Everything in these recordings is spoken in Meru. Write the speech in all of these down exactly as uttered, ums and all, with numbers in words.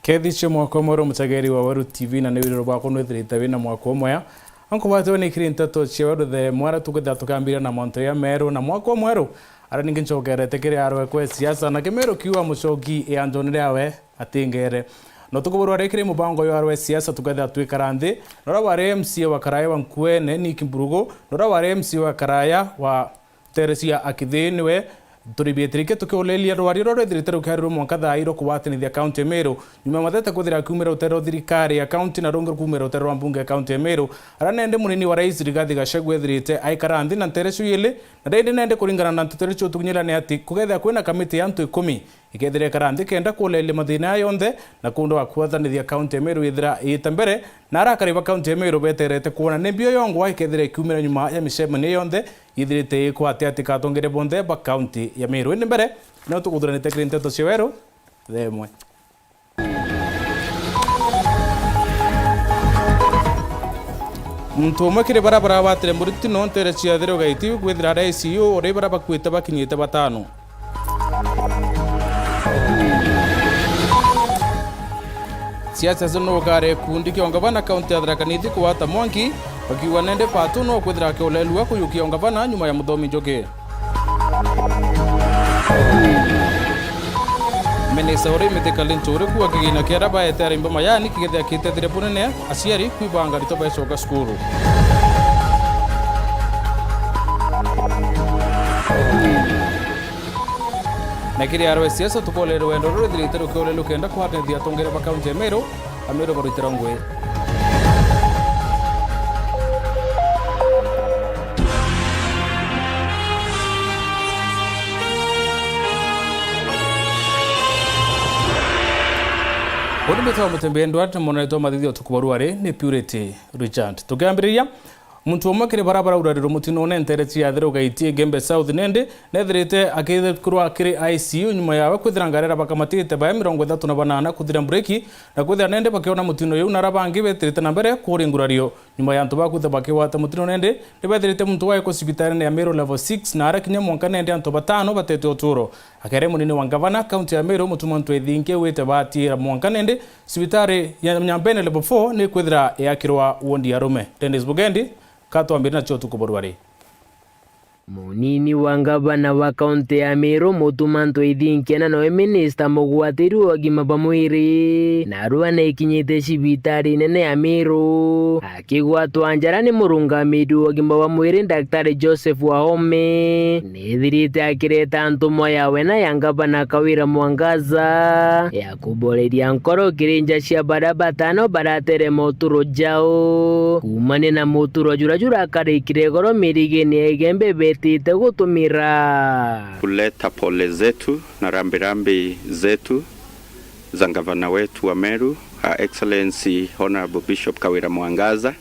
Kethi cia mwaka mweru, mutegeri wa Weru T V, na ni wiriro bwakwa nwithirite wina mwaka umwea. Ankubatwe ni kiri nteto cia Weru the mwara tukithira tukambiria na mantu ya meru na mwaka mweru. Ara ningi ncokerete kiri arwe kwe siasa na kimeru kiuga mucoki ya njoni riawe atingere. No tukuburwa ri kiri mubango yo arwe siasa tukethira twikara nthi, nora wari M C A wa Karaya wa Nkuene Nick Mburugu, nora wari M C A wa Karaya wa Teresia Akithini we turibietirikia tukiulelia rwari ruria rwithirite rukiarirwe mwanka thaa ii rwa kugwatanithia kaunti ya Meru. Nyuma ya Mathete kwithira akiumira rutere rwa thirikari ya kaunti na rungi rukumira rutere rwa mbunge ya kaunti ya Meru, ara nende munini wa rais Rigathi Gachagua ethirite aikara nthi na nterecio ili, na rindi nende kuringana na nteto iria ciotukinyira ni ati kugethira kwina kamiti ya antu ikumi ikethira ikara nthi kenda kuulelia mathina aya yonthe na kundu wa kugwatanithia kaunti ya Meru yithira iita mbere, na arakari ba kaunti ya Meru beterete kwona ni mbio yongwa ikethira ikiumira nyuma ya micemanio yonthe yithirite ikwate ati katongere bonthe ba kaunti ya Meru. Indi mbere, no tukuthuranite kiri nteto cia Weru themwe. Muntu umwe kiri bara barabatire muritino ntere cia Thero Gaiti kwithira ari I C U uri bara bakuite bakinyite batano. Siasa cio nukare kundi kia ungavana kaunti ya Tharaka Nithi kugwata mwanki, bakiuga nende Patu no kwithira akiulelua kuyukia ungavana nyuma ya Muthomi Njuki. Minista uri Mithika Linturi kuuga kigina kia aria baete arimba mayani kigethia kitethire bunene aciari kwibanga rito becoka cukuru. Na kiri arwe siasa tukolere rwendo rurithirite rukiore rukenda kuhatanithia atongeria ba kaunti ya Meru, Ameru barutira ngui. Undi mbitwa Mutembe Edward, mwana wetu wa mathithio tukubarua ri ni Purity Richard. Tukiambiriria, muntu umwe kiri bara baraurarirwe mutinone ntere cia Thero Gaiti Igembe South nindi nethirite akikurwa kiri I C U nyuma yawe kwithira ngari iria bakamatite bae mirongo ithatu na banana kuthira mbureki na kwithira nindi bakiona mutino yu na aria bangi betirite na mbere kuringurario. Nyuma ya antu ba kwithira bakigwata mutino nindi nibethirite muntu waikwa cibitarine ya Meru Level six na aria kinya mwanka nindi antu batano batete uturo. Akere munini wa ngavana kaunti ya Meru Mutuma M'Ethingia wite baatira mwanka nindi cibitari ya Nyambene Level four ni kwithira yakirwa wondi ya arume. Dennis Bugendi, katwambire nacio tukuburua ri. Munini wa ngavana wa kaunti ya Meru Mutuma M'Ethingia na nowe minista mugwatiri wa ugima bwa mwiri, narua ni ikinyite cibitari nene ya Meru. Akigwatwa njara ni murungamiri wa ugima bwa mwiri Daktari Joseph Wahome, nithirite akireta ntumwa yawe na ya ngavana Kawira Mwangaza ya kuboreria nkoro kiri nja cia baria batano baraterema uturo jao kuumania na muturo jura jurakarikire igoro mirigini ya Igembe betite gutumira. Kuleta pole zetu na rambirambi zetu za gavana wetu wa Meru, Her Excellency Honorable Bishop Kawira Mwangaza,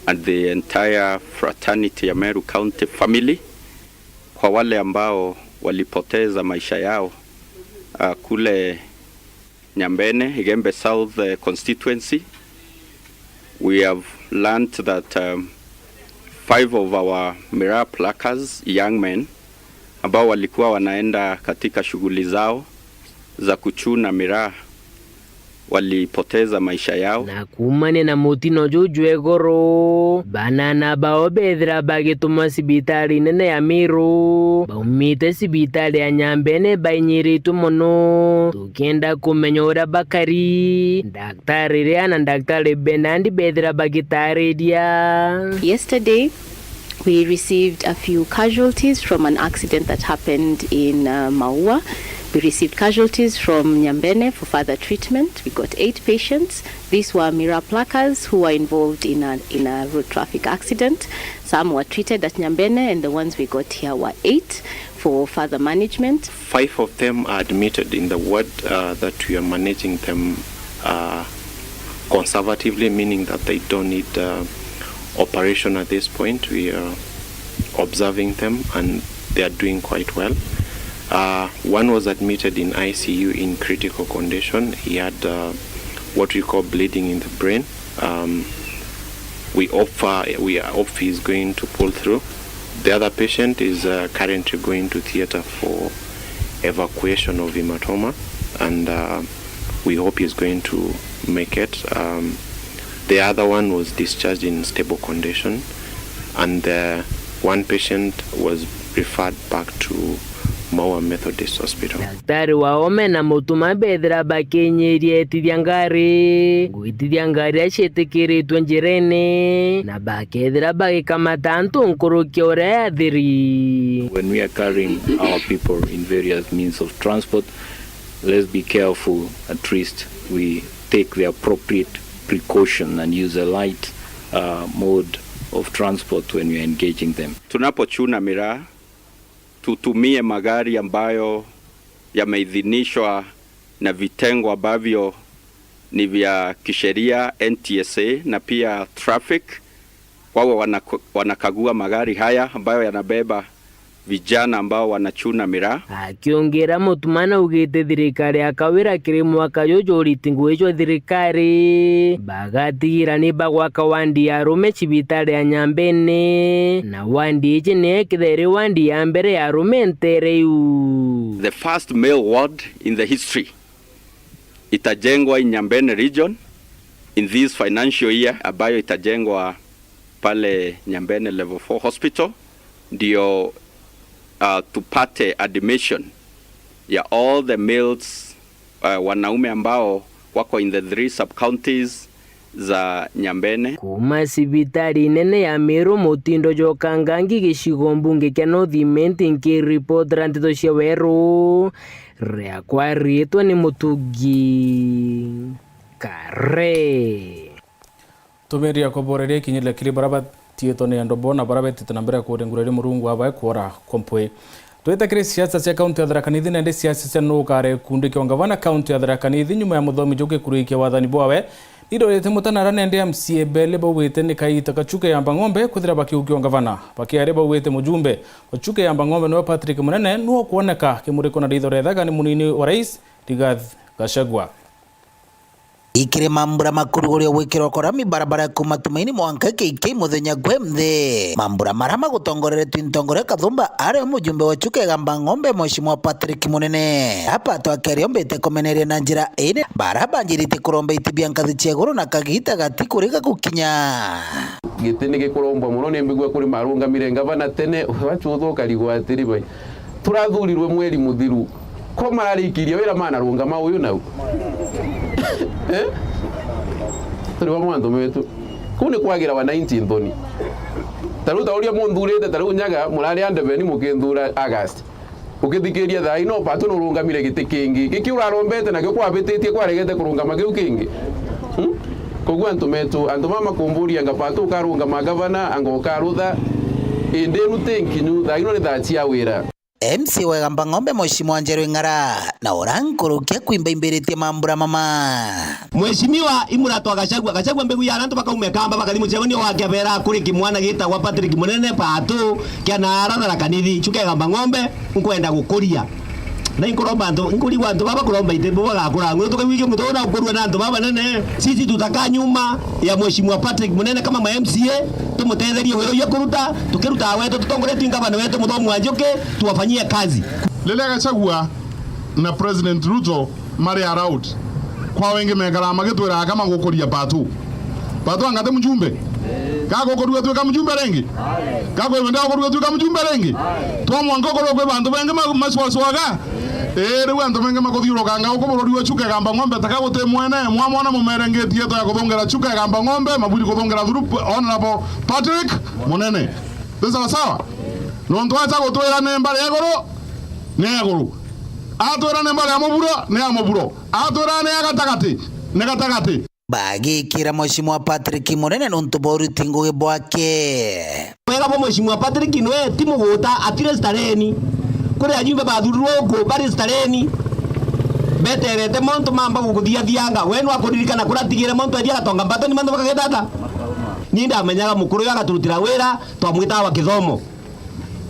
and the entire fraternity ya Meru County family, kwa wale ambao walipoteza maisha yao, ah, kule Nyambene, Igembe South, eh, constituency. We have learnt that, um, five of our miraa pluckers, young men, ambao walikuwa wanaenda katika shughuli zao za kuchuna miraa, walipoteza maisha yao. Na kuumania na mutino juu jwa igoro, banana bao bethira bagitumwa cibitari nene ya Meru, baumite cibitari ya Nyambene bainyiritwe mono. Tukienda kumenya uria bakari, Daktari Ria na Daktari Bernard bethira bagitariria. Yesterday, we received a few casualties from an accident that happened in, uh, Maua. We received casualties from Nyambene for further treatment. We got eight patients. These were miraa pluckers who were involved in a, in a road traffic accident. Some were treated at Nyambene, and the ones we got here were eight for further management. Five of them are admitted in the ward, uh, that we are managing them, uh, conservatively, meaning that they don't need, uh, operation at this point. We are observing them and they are doing quite well. Uh, one was admitted in I C U in critical condition. He had, uh, what we call bleeding in the brain. Um, we hope, uh, we hope he is going to pull through. The other patient is, uh, currently going to theatre for evacuation of hematoma, and, uh, We hope he's going to make it. Um, the other one was discharged in stable condition, and the one patient was referred back to Maua Methodist Hospital. Daktari wa ome na mutuma bethira bakinyiria etithia ngari, gwitithia ngari iria ciitikiritwe njirene, na bakethira bagikamata antu nkuruki ya uria yathiri. When we are carrying our people in various means of transport, let's be careful, at least we take the appropriate precaution and use a light, uh, mode of transport when we are engaging them. Tunapochuna miraa, tutumie magari ambayo yameidhinishwa na vitengo ambavyo ni vya kisheria, N T S A, na pia traffic. Wawe wanako-, wanakagua magari haya ambayo yanabeba vijana ambao wanachuna miraa. Akiongera, Mutumana augite thirikari ya Kawira kiri mwaka juju uriti ngugi jwa thirikari bagatigira ni bagwaka wandi ya arume cibitari ya Nyambene, na wandi iji ni ikithairi wandi ya mbere ya arume ntere iu. The first male ward in the history itajengwa in Nyambene region in this financial year, ambayo itajengwa pale Nyambene Level four Hospital, ndio, uh, tupate admission ya all the males, uh, wanaume ambao wako in the three sub-counties za Nyambene. Kuuma cibitari nene ya Meru, Mutindo Joka Ngangi, gicigo mbunge kia North Imenti, nkiripotera nteto cia Weru, riakwa riitwa ni Mutugi Kare. Tumiria kuboreria ikinya riria kiri baria batiitwe ni andu bo na baria betite na mbere ya kuringureria Murungu abae kwora kwa mpwi. Twite kiri siasa cia kaunti ya Tharaka Nithi, nandi siasa cia nuu ukare gikundi kia ungavana kaunti ya Tharaka Nithi nyuma ya Muthomi Njuki kurikia wathani bwawe. Nirorete Mutanara nandi M C A Bele baugite ni kaita ka Chuka Igamba Ng'ombe kwithira bakiukia ungavana. Bakiaria baugite mujumbe wa Chuka Igamba Ng'ombe niwe Patrick Munene, niwe ukwoneka kimuriko na ritho ria ithagani munini wa rais Rigathi Gachagua. Ikiri mambura makurugurio gwikirwa kwa rami barabara ya kuuma Tumaini mwanka K K muthenya gwe mthi. Mambura mara magutongoreretwe ni ntongoria Kathumba, aria mujumbe wa Chuka Igamba Ng'ombe, Mheshimiwa Patrick Munene. Apa twakeria ombite kumeneria na njira iri bara banjirite kuromba iti bia nkathi cia iguru na kagita gati kuriga gukinya. Giti ni gikurombwa mono, ni mbigua kuri marungamire ngavana tene, wachu uthuka rigu atiri bai. Turathurirwe mweri muthiru. Ko mararikirie wira manarungama uyu nau? Eh? Turi bamwe antu metu. Kuu ni kwagira wananchi nthoni. Ta riu ta uria munthurite, ta riu Nyaga murari a ndebeni mukinthuura August. Ukithikiria thaa ino, Pato nurungamire giti kingi. Giki urarombete nakio kwabititie kwaregete kurungama kiu kingi? Hmm? Koguo antu metu, antu mama kumburia anga Pato ukarungama gavana, anga ukarutha? Indi inu ti nkinyu, thaa ino ni thaa cia wira. M C A wa Igamba Ng'ombe, Mheshimiwa Njeru Ing'ara, na uria nkuruki akwimba imbiritie mambura mama. Mheshimiwa, imuratwa Gachagua, Gachagua mbegu ya antu bakauma Ikamba bakathi muciagoni wake abera kuri kimwana gitagwa Patrick Munene Pato kia naara Tharaka Nithi, Chuka Igamba Ng'ombe, nkwenda gukuria. Na inkuromba antu, inkurigwa antu baba kuromba iti bo bagakura ng'uru tukawike mutu na ukurua na antu baba nene. Sisi tutakaa nyuma ya Mheshimiwa Patrick Munene kama ma M C A, tumutetherie wira uyu akuruta, tukiruta wetu tutongoretio ni gavana wetu Muthomi wa Njuki, tuwafanyie kazi. Riria Gachagua na President Ruto mari around, kwa wingi mekaraga magitwiraga kama gukuria Pato. Pato anga ti mjumbe? Gagukurua tuika mjumbe ringi? Gakwibenda gukurua tuika mjumbe ringi? Twa mwanka ukorwo kwi bantu bengi ma-, macwacwaga. Ii, riu antu bengi makuthiurukanga guku bururi wa Chuka Igamba Ng'ombe, taka guti mwene, mwamwona mumerengetie yeto ya kuthungera Chuka Igamba Ng'ombe, mabwiri kuthungera through Honorable Patrick Munene. Ni sawa sawa? Nontu acha gutwira ni mbari ya iguru, ni ya iguru. Atwira ni mbari ya muburo, ni ya muburo. Atwira ni ya gatagati, ni gatagati. Bagikira Mheshimiwa Patrick Munene nontu bwa uruti ngugi bwake. Wega bwa Mheshimiwa Patrick nwe ti muguta, atire stareni. Kuri ajumbe bathurirwe uku bari stareni. Beterete montu mamba gukuthiathianga. We nwakuririkana kuria atigire montu athia agatonga mbatoni mantu bakageta ata? Ni ndamenyaga mukuru uyu agaturutira wira, twamwitaga wa kithomo.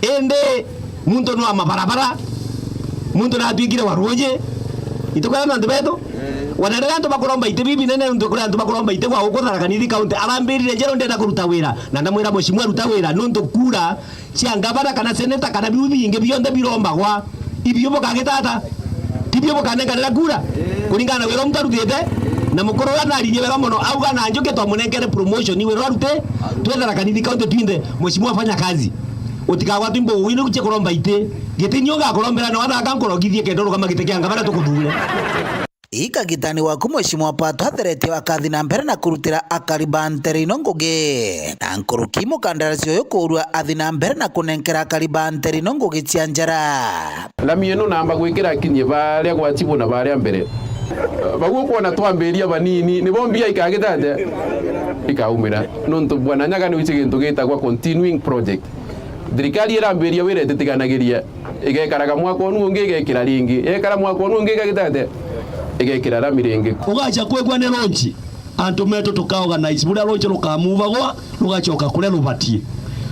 Indi muntu ni wa mabarabara, muntu ni atwikire wa ruuji. Itukwira ni antu betu? Wana riria antu bakuromba iti bibi nene, nontu kuri antu bakuromba iti gwa guku Tharaka Nithi County, arambirire, Njeru, ndenda kuruta wira, na ndamwira, Mheshimiwa, ruta wira, nontu kura cia ngavana kana seneta kana biu bingi bionthe birombagwa, ibio bukagita ata? Tibio bukanenganira kura? Kuringana na wira muntu arutite, na mukuru uria naririe wega mono, auga na njuke twamunenkere promotion, wira uria arute, twethera Kanithi County twinthe, mheshimiwa fanya kazi. Utikagwatwe imbugu, ino cia kuromba iti. Giti nio ngakurombera, na wathaka nkurogithie kenda urugama giti kia ngavana tukuthure. Ikagitani waku mheshimiwa Pato atheretie akathi na mbere na kurutira akari ba ntere ino ngugi. Na nkuruki mukandarasi uyu kuurua athi na mbere na kunenkera akari ba ntere ino ngugi cia njara. Lami ino namba gwikira kinyie baria gwa chibu na baria mbere. Bau ukwona twambiria banini, nibo mbia ikagita atia? Ikaumira. Nontu Bwana Nyaga ni wici gintu gitagwa continuing project. Thirikari irambiria wira ititiganagiria, igekaraga mwaka unu ungi igekira ringi, yekara mwaka unu ungi igagita atia? Igekira lami ringi. Ugacha kwigua ni launch, antu metu tuka organize buria launch rukamuvagwa, rugachoka kuria rubatie.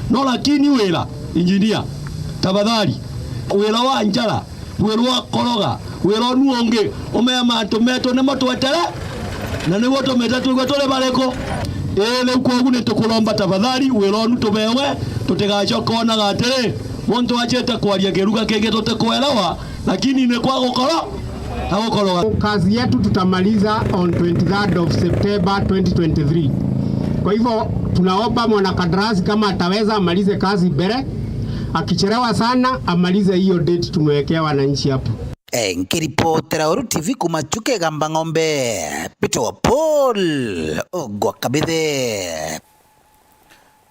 No lakini wira, engineer, tafadhali, wira wa njara, wira wa koroga, wira unu ungi, umea mantu metu nimo twetere, na nibo tumite twigwe turi bariku. Ii, riu kwogu ni tukuromba tafadhali, wira unu tubewe, tutigacoka onaga atiri, muntu achite kwaria kiruga kingi tutikuelewa, lakini ni kwa gukoro, na gukoroga. Kazi yetu tutamaliza on twenty-third of September twenty twenty-three. Kwa hivyo, tunaomba mwanakandarasi kama ataweza amalize kazi mbele, akichelewa sana amalize hiyo date tumewekea wananchi hapo. Eh, nkiripotera Weru T V kuma Chuka Igamba Ng'ombe, Peter wa Paul Ogwa Kabithe.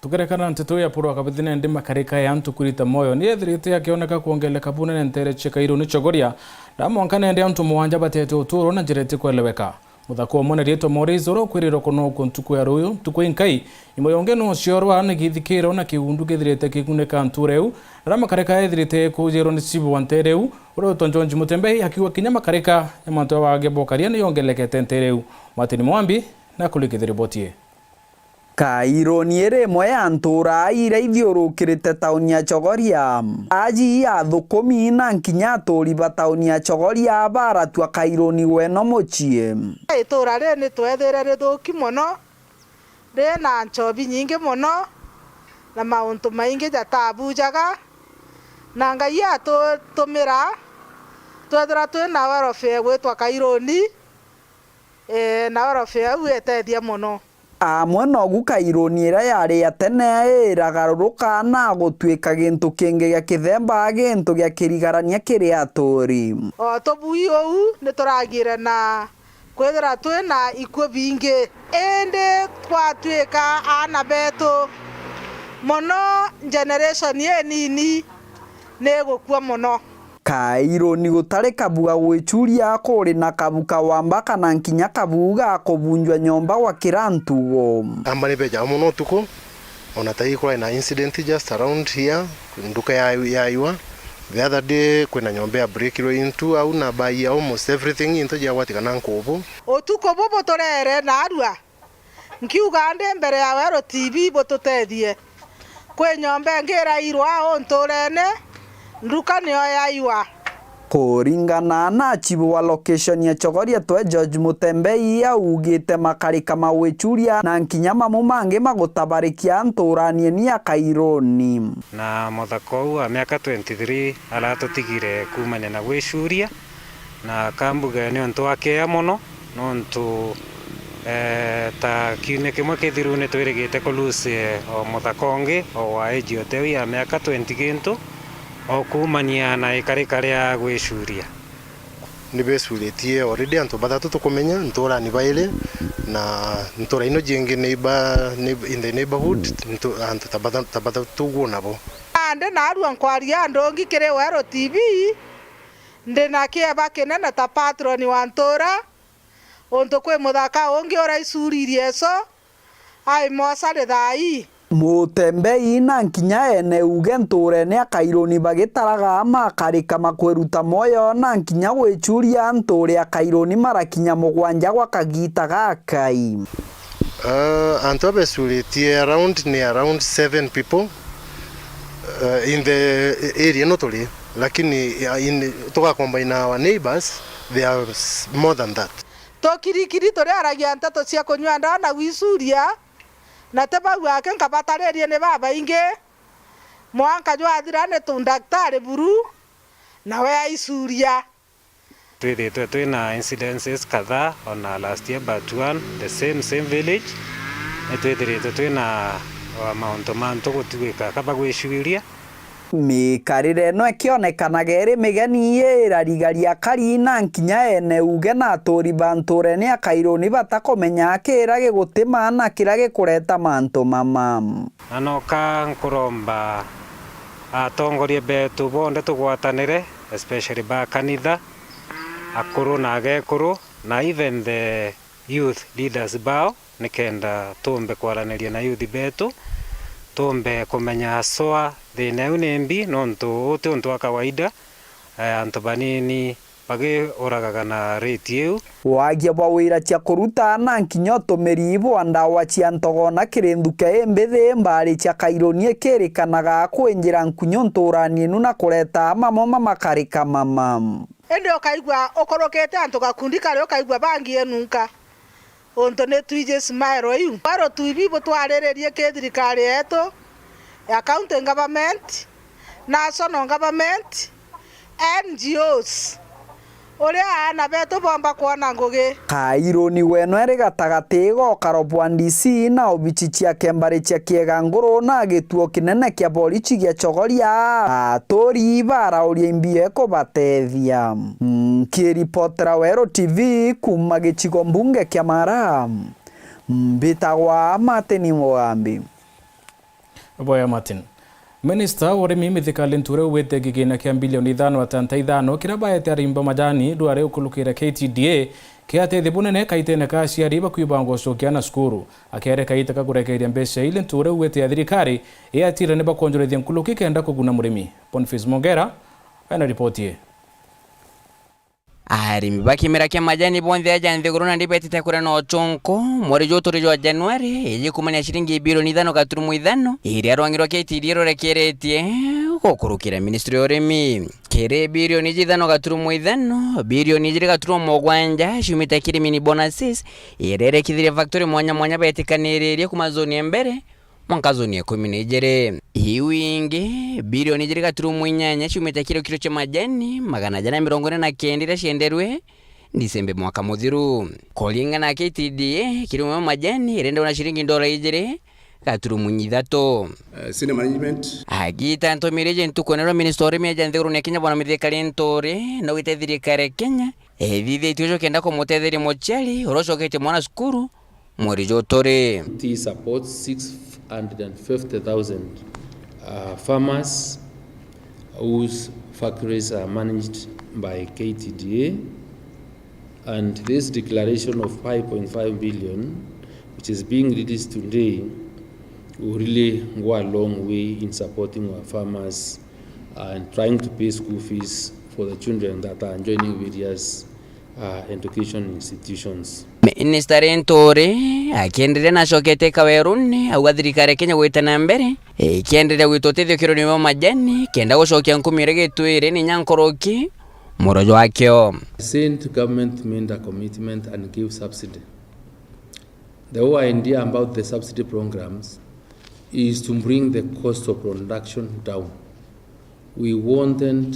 Tukirekana na nteto ya Paul wa Kabithe, nandi makarika ya antu kwirita moyo ni ethirite akioneka kwongeleka bunene ntere cia Kairuni Chogoria, na mwanka nende antu mugwanja batete uturo na njira itikweleweka. Muthaka umwe na riitwa Maurice uria ukwirirwa kunokwa ntuku ya ruyu, ntuku inkai, nyuma yonge nuciorwa ni githikiro na kiundu kithirite kigunika ntura iu, na makarika ethirite kujirwa ni chibu wa ntere iu, uria witwa George Mutembei, akiuga kinya makarika ya mantu ya wage bokaria ni yongelekete ntere iu. Martin Mwambi na kulikithia riboti ii. Kairuni iri imwe ya ntura iria ithiurukirite tauni ya Chogoria. Aji athukumi na nkinya aturi ba tauni ya Chogoria baratua Kairuni gweno mucii. Itura riri ni twethire rithuki mono, riri na nchobi nyingi mono, na mauntu maingi jatabujaga, na Ngai atutumira twethira twi na welfare gwitwa Kairuni, ee, na welfare iu etethia mono. Amwe nogu Kairuni iria yari ya tene iragaruruka na gutuika gintu kingi gia kithemba, gintu gia kirigarania kiri aturi. O tubui uu, ni turagire na kwithira twi na ikuu bingi, indi twatuika aana betu mono, generation inini ni igukua mono. Kairuni gutari kabu ga gwichuria, kuri na kabu ka wamba kana nkinya kabu ga kubunjwa nyomba gwa kira ntugo. Amba ni bejaga mono utuku, ona ta ii kurari na incident just around here, nduka ya, yaiwa. The other day, kwina nyomba ya breakirwe into au na bai almost everything, into jiagwatikana nkubu. Utuku bubu turere narua. Nkiuga ndi mbere ya Weru T V bututethie. Kwi nyomba ingi irairwa au nturene, nduka niyo yaiwa. Kuringana na chibu wa location ya Chogoria twe George Mutembei augite makarika ma gwichuria na nkinya mamu mangi ma gutabarikia nturani eni ya Kairuni. Na muthaka uu wa miaka twenty-three aratutigire kuumania na gwichuria, na kambuge ni untu wa kieya mono, nontu, eh, ta kiumia kimwe kithiru ni twirigite ku lose, eh, o muthaka ungi o wa age o teu ya miaka twenty kintu, o kuumania na ikarika ria gwicuria. Ni becuritie already antu bathatu tukumenya nturani bairi, na ntura ino jingi neighbor, neigh-, in the neighborhood, ntu-, antu ta batha-, ta bathatu tuguo nabo. Nandi narua nkwaria ndongi kiri Weru T V, ndi na kieba kinene ta patron wa ntura, untu kwi muthaka ungi uraicuririe eso, ai mocarĩ thaa ii. Mutembei na nkinya ene uge nturene ya Kairuni bagitaraga makarika ma kwiruta mwoyo na nkinya gwichuria nture ya Kairuni marakinya mugwanja gwa kagita gakai. Ah, antu abecuritie around ni around seven people, ah, in the area ino turi, lakini, ah, in, tugacombine our neighbors, they are s-, more than that. Tukirikiri turiaragia nteto cia kunyua ndawa na gwicuria, na ti bau ake, nkabataririe ni babaingi, mwanka jwathira ni tu ndaktari buru, nawe aicuria. Twithitwe twina incidences kadhaa ona last year, but one, the same, same village, nitwithiritwe twina, uh, mauntu mantu gutwika kaba gwicwiria. Mikarire ino ikionekanaga iri migeni, irarigaria akari na nkinya ene uge na aturi ba nturene ya Kairuni batakumenya kira gigutima na kira gikureta mantu mama. Na noka nkuromba atongoria betu bonthe tugwatanire, especially ba kanitha, akuru na agekuru, na even the youth leaders bao, nikenda tumbe kwaraniria na youth betu, tumbe kumenya aswa thina iu ni mbi, nontu uu ti untu wa kawaida, eh, antu banini bagiuragaga na rate iu. Wagia bwa wira cia kuruta na nkinya utumiri bwa ndawa cia ntogona kiri nthuke imbithi, mbari cia Kairuni ikirikanaga kwinjira nkunyu nturani inu na kureta mamwe ma makarika mama. Indi ukaigua ukurukite antu gakundi kari, ukaigua bangi inunka. Untu ni twiji smile iu. Baro twibi butwariririe ki thirikari yetu, ya county government, national government, N G Os, uria aana betu bomba kwona ngugi. Kairuni weno iri gatagati ga ukaro bwa D C na obici cia kembari cia Kiega Nguru na gituo kinene kia borichi gia Chogoria, aturi barauria imbia ikubatethia. Nkiripotera Weru T V kuma gicigo mbunge kia Mara, mbitagwa Martin Mugambi. Boya Martin. Minista wa urimi Mithika Linturi augite kigina kia bilioni ithano atanta ithano kiria baete arimi ba majani ndwari ukulukira K T D A kiateithia bunene kaitene ka aciari bakwibanga gucokia aana cukuru. Akiaria kaita ka kurekeria mbeca ii, Linturi augite ya thirikari iatira ni bakwonjorithia nkuruki kenda kuguna murimi. Boniface Mongera ena ripoti ii. Arimi ba kimera kia majani bonthe aja nthiguru nandi betite kuria na uchunku mweri juturi jwa Januari, iji kumania ciringi bilioni ithano gaturumo ithano, iria rwangi rwa K T D A rurekeretie gukurukira ministry ya urimi. Kiri bilioni iji ithano gaturumo ithano, bilioni ijiri gaturumo mugwanja ciumite kiri mini bonuses, iria irekithirie factory mwanya mwanya betikaniririe kuma zone ya mbere, mwanka zone ya ikumi na ijiri. Iu ingi, bilioni ijiri gaturumo inyanya ciumite kiro kiro cia majani magana jana mirongo ina na kenda iria cienderwe Disemba mwaka muthiru. Kuringana na K T D A, kiro imwe majani irendwa na ciringi ndora ijiri gaturumo ithatu. Uh, senior management. Agita ntumiri iji ntuku nerwa minista wa urimi aja nthigurune ya Kenya, Bwana Mithika Linturi, naugite thirikari ya Kenya ethithitie ucio kenda kumutetheria muciari uria ucoketie mwana cukuru mweri juturi. T supports six hundred and fifty thousand, uh, farmers whose factories are managed by K T D A, and this declaration of five point five billion, which is being released today, will really go a long way in supporting our farmers and trying to pay school fees for the children that are joining various uh, education institutions. Minister Linturi akienderea na acokete Kawerune, auga thirikari ya Kenya gwita na mbere ikienderea gwita utethio kironi wa majani kenda gucokia nkumi iria gitwire ni nyankuruki muro jwakio. Since government made a commitment and gave subsidy, the whole idea about the subsidy programs is to bring the cost of production down. We wanted,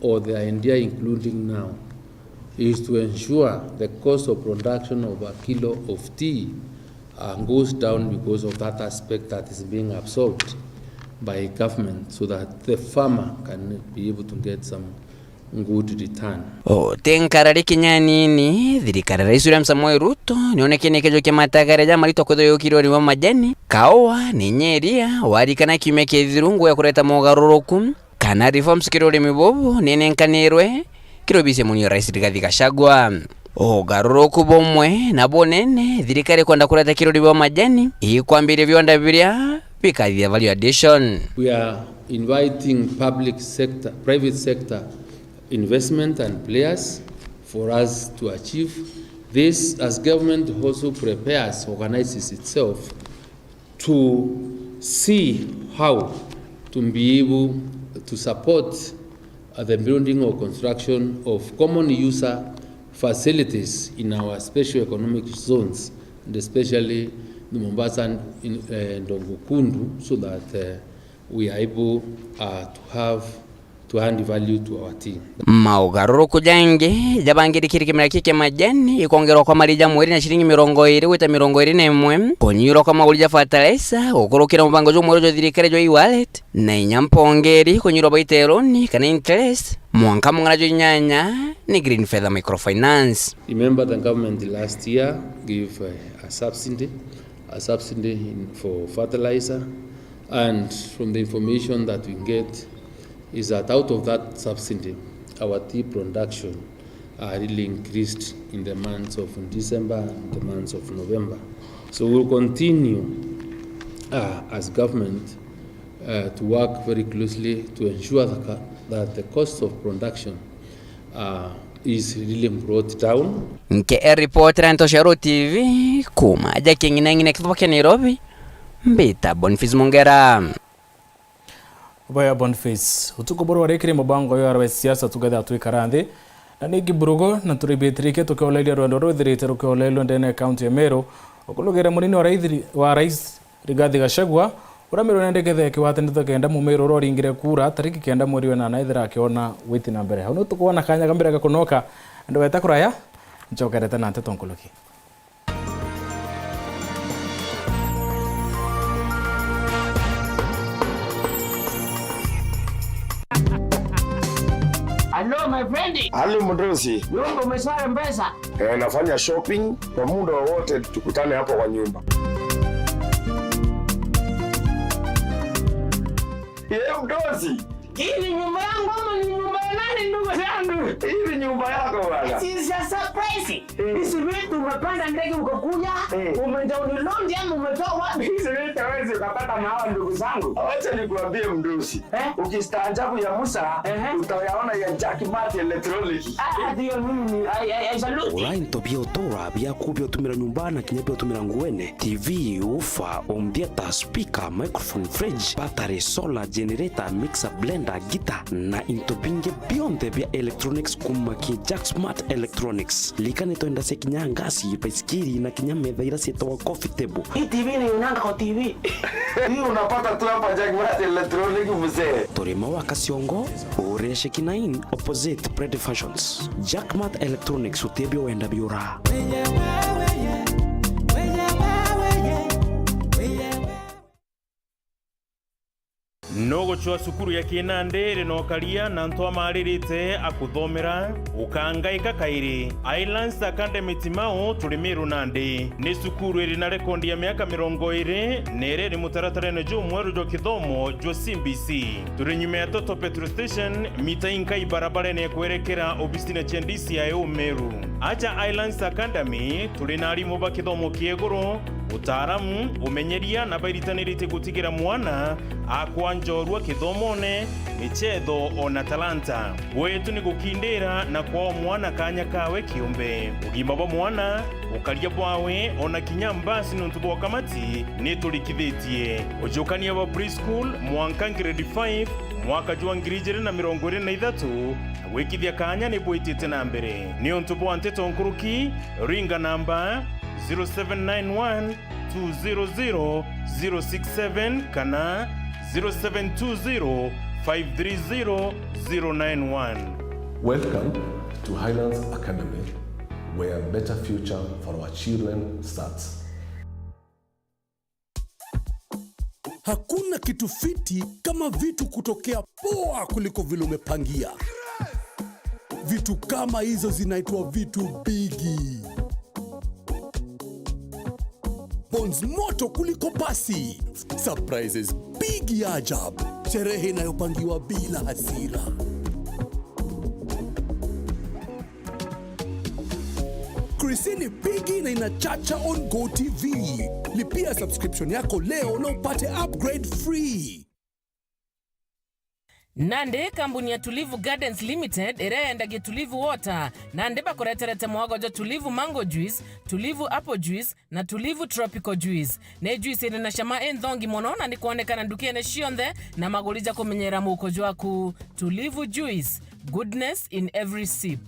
or the idea including now, is to ensure the cost of production of a kilo of tea, uh, goes down because of that aspect that is being absorbed by government, so that the farmer can be able to get some good return. Uti nkarari kinya nini, thirikari ya Rais William Samoei Ruto nionekene ikijukia matagaria jamarito kwithirwa yukirwe ni wa majani, kaua, ni nyeria, warikana kiumia kithiru ngugi ya kureta mogaruruku kana reforms kiri urimi bubu ninenkanirwe kiri obisi ya munio Rais Rigathi Gachagua. Ugaruruku bumwe na bunene thirikari kwenda kureta kiri urimi bwa majani ikwambiria viwanda biria bikathithia value addition. We are inviting public sector, private sector investment and players for us to achieve this as government also prepares, organizes itself to see how to be able to support, uh, the building or construction of common user facilities in our special economic zones, and especially the Mombasa and in, uh, Ndongo Kundu, so that, uh, we are able, uh, to have to add value to our team. Maugaruruku jangi jabangirikiri kimera kia kia majani, ikwongerwa kwa mari ja mweri na ciringi mirongo iri gwita mirongo iri na imwe, kunyirwa kwa maguri ja fertilizer, gukurukira mubango jumweru jwa thirikari jwa e-wallet, na inya mpongeri kunyirwa baita ironi kana interest, mwanka mung'ana jwa inyanya ni Green Feather Microfinance. Remember, the government last year gave, uh, a subsidy, a subsidy in, for fertilizer, and from the information that we get is that out of that subsidy, our tea production, uh, really increased in the months of December and the months of November. So we'll continue, uh, as government, uh, to work very closely to ensure that, that the cost of production, uh, is really brought down. Nke e ripoti ra Ntoshero T V, kuma aja king'ineng'ine kithuba kia Nairobi, mbita Boniface Mongera. Baya Boniface, utuku buru warikire mubango yo arwe siasa tukethira twikara nthi, na ningi burugo na turibitirike tukioleria rwendo rwithirite rukioleelua ndene ya kaunti ya Meru, ukulugire munini wa raithi, wa rais Rigathi Gachagua, uria Meru nendekethe kiwatanithio kenda mumiru uria uringire kura tariki kenda mweri wa nana ethira akiona gwiti na mbere. Au ni tukwona kanya ka mbere gakunoka, andu weta kuraya, ncokerete na nteto nkuluki. Hello, my friend. Hali Mdosi. Nyumba umesha mpesa? Eh, nafanya shopping kwa muda wowote, tukutane hapo kwa nyumba. Yeye Mdosi. Hii ni nyumba yangu ama ni nyumba ya nani, ndugu yangu? Hii ni nyumba yako bwana. It is a surprise. Eh. Hizi vitu umepanda ndege ukakuja, eh, umedownload ama umetoa wapi? Hizi vitu hawezi ukapata na hawa ndugu zangu. Wacha nikuambie Mdosi. Eh? Ukistaajabu ya Musa, ehe, utayaona ya Jack Mart Electronic. Ah, ndio mimi ni, I, I, I salute. Ura into bia utura, biaku bia utumira nyumba na kinya bia utumira nguene, T V, ufa, home theater, speaker, microphone, fridge, battery, solar, generator, mixer, blender, guitar, na into bingi bionthe bia electronics kuma ki Jack Smart Electronics. Likane twenda cia kinya ngasi, baisikiri na kinya metha ira cietagwa coffee table. Hii T V ni unanga kwa T V. Hii unapata tu hapa Jack Mart Electronic mzee. Turi Maua Kaciongo, uria Shekina Inn, opposite Pret Fashions. Jack Mart Electronics, utebio wenda biura. Nugucwa cukuru ya Kinandi iri na ukaria na antu amaririte akuthomera, ukangaika kairi. Islands Academy Timau, turi Miru Nandi. Ni cukuru iri na rekondi ya miaka mirongo iri, na iri iri mutaratarene jumweru jwa kithomo jwa C B C. Turi nyuma ya Total Petrol Station, mita inka ibarabarene ya kwerekera obisine cia D C I O Meru. Aja Islands Academy, turi na arimu ba kithomo kia iguru, utaaramu, umenyeria na bairitaniritie gutigira mwana akwa njorua kithomone, michetho, o na talanta. Gwetu ni gukindira na kwaa mwana kanya kawe kiumbe. Ugima bwa mwana, ukaria bwawe, o na kinya mbasi niuntu bwa ukamati ni turikithitie. Ujukania bwa preschool mwanka grade five, mwaka jwa ngiri ijiri na mirongo iri na ithatu, na gwikithia kanya ni bwitite na mbere. Niuntu bwa nteto nkuruki, ringa namba zero seven nine one two zero zero zero six seven kana zero seven two zero five three zero zero nine one. Welcome to Highlands Academy, where a better future for our children starts. Hakuna kitu fiti kama vitu kutokea poa kuliko vile umepangia. Vitu kama hizo zinaitwa vitu bigi. Bonds moto kuliko pasi. Surprises bigi ya ajabu. Sherehe inayopangiwa bila hasira. Krisini bigi na inachacha on Go T V. Lipia subscription yako leo na upate upgrade free. Nandi, kambuni ya Tulivu Gardens Limited iria yendagia Tulivu Water, nandi bakureterete mwago jwa Tulivu Mango Juice, Tulivu Apple Juice na Tulivu Tropical Juice. Ni juice iri na cama inthongi mono na ni kwonekana ndukene cionthe na maguri ja kumenyera muuko jwaku. Tulivu Juice, goodness in every sip.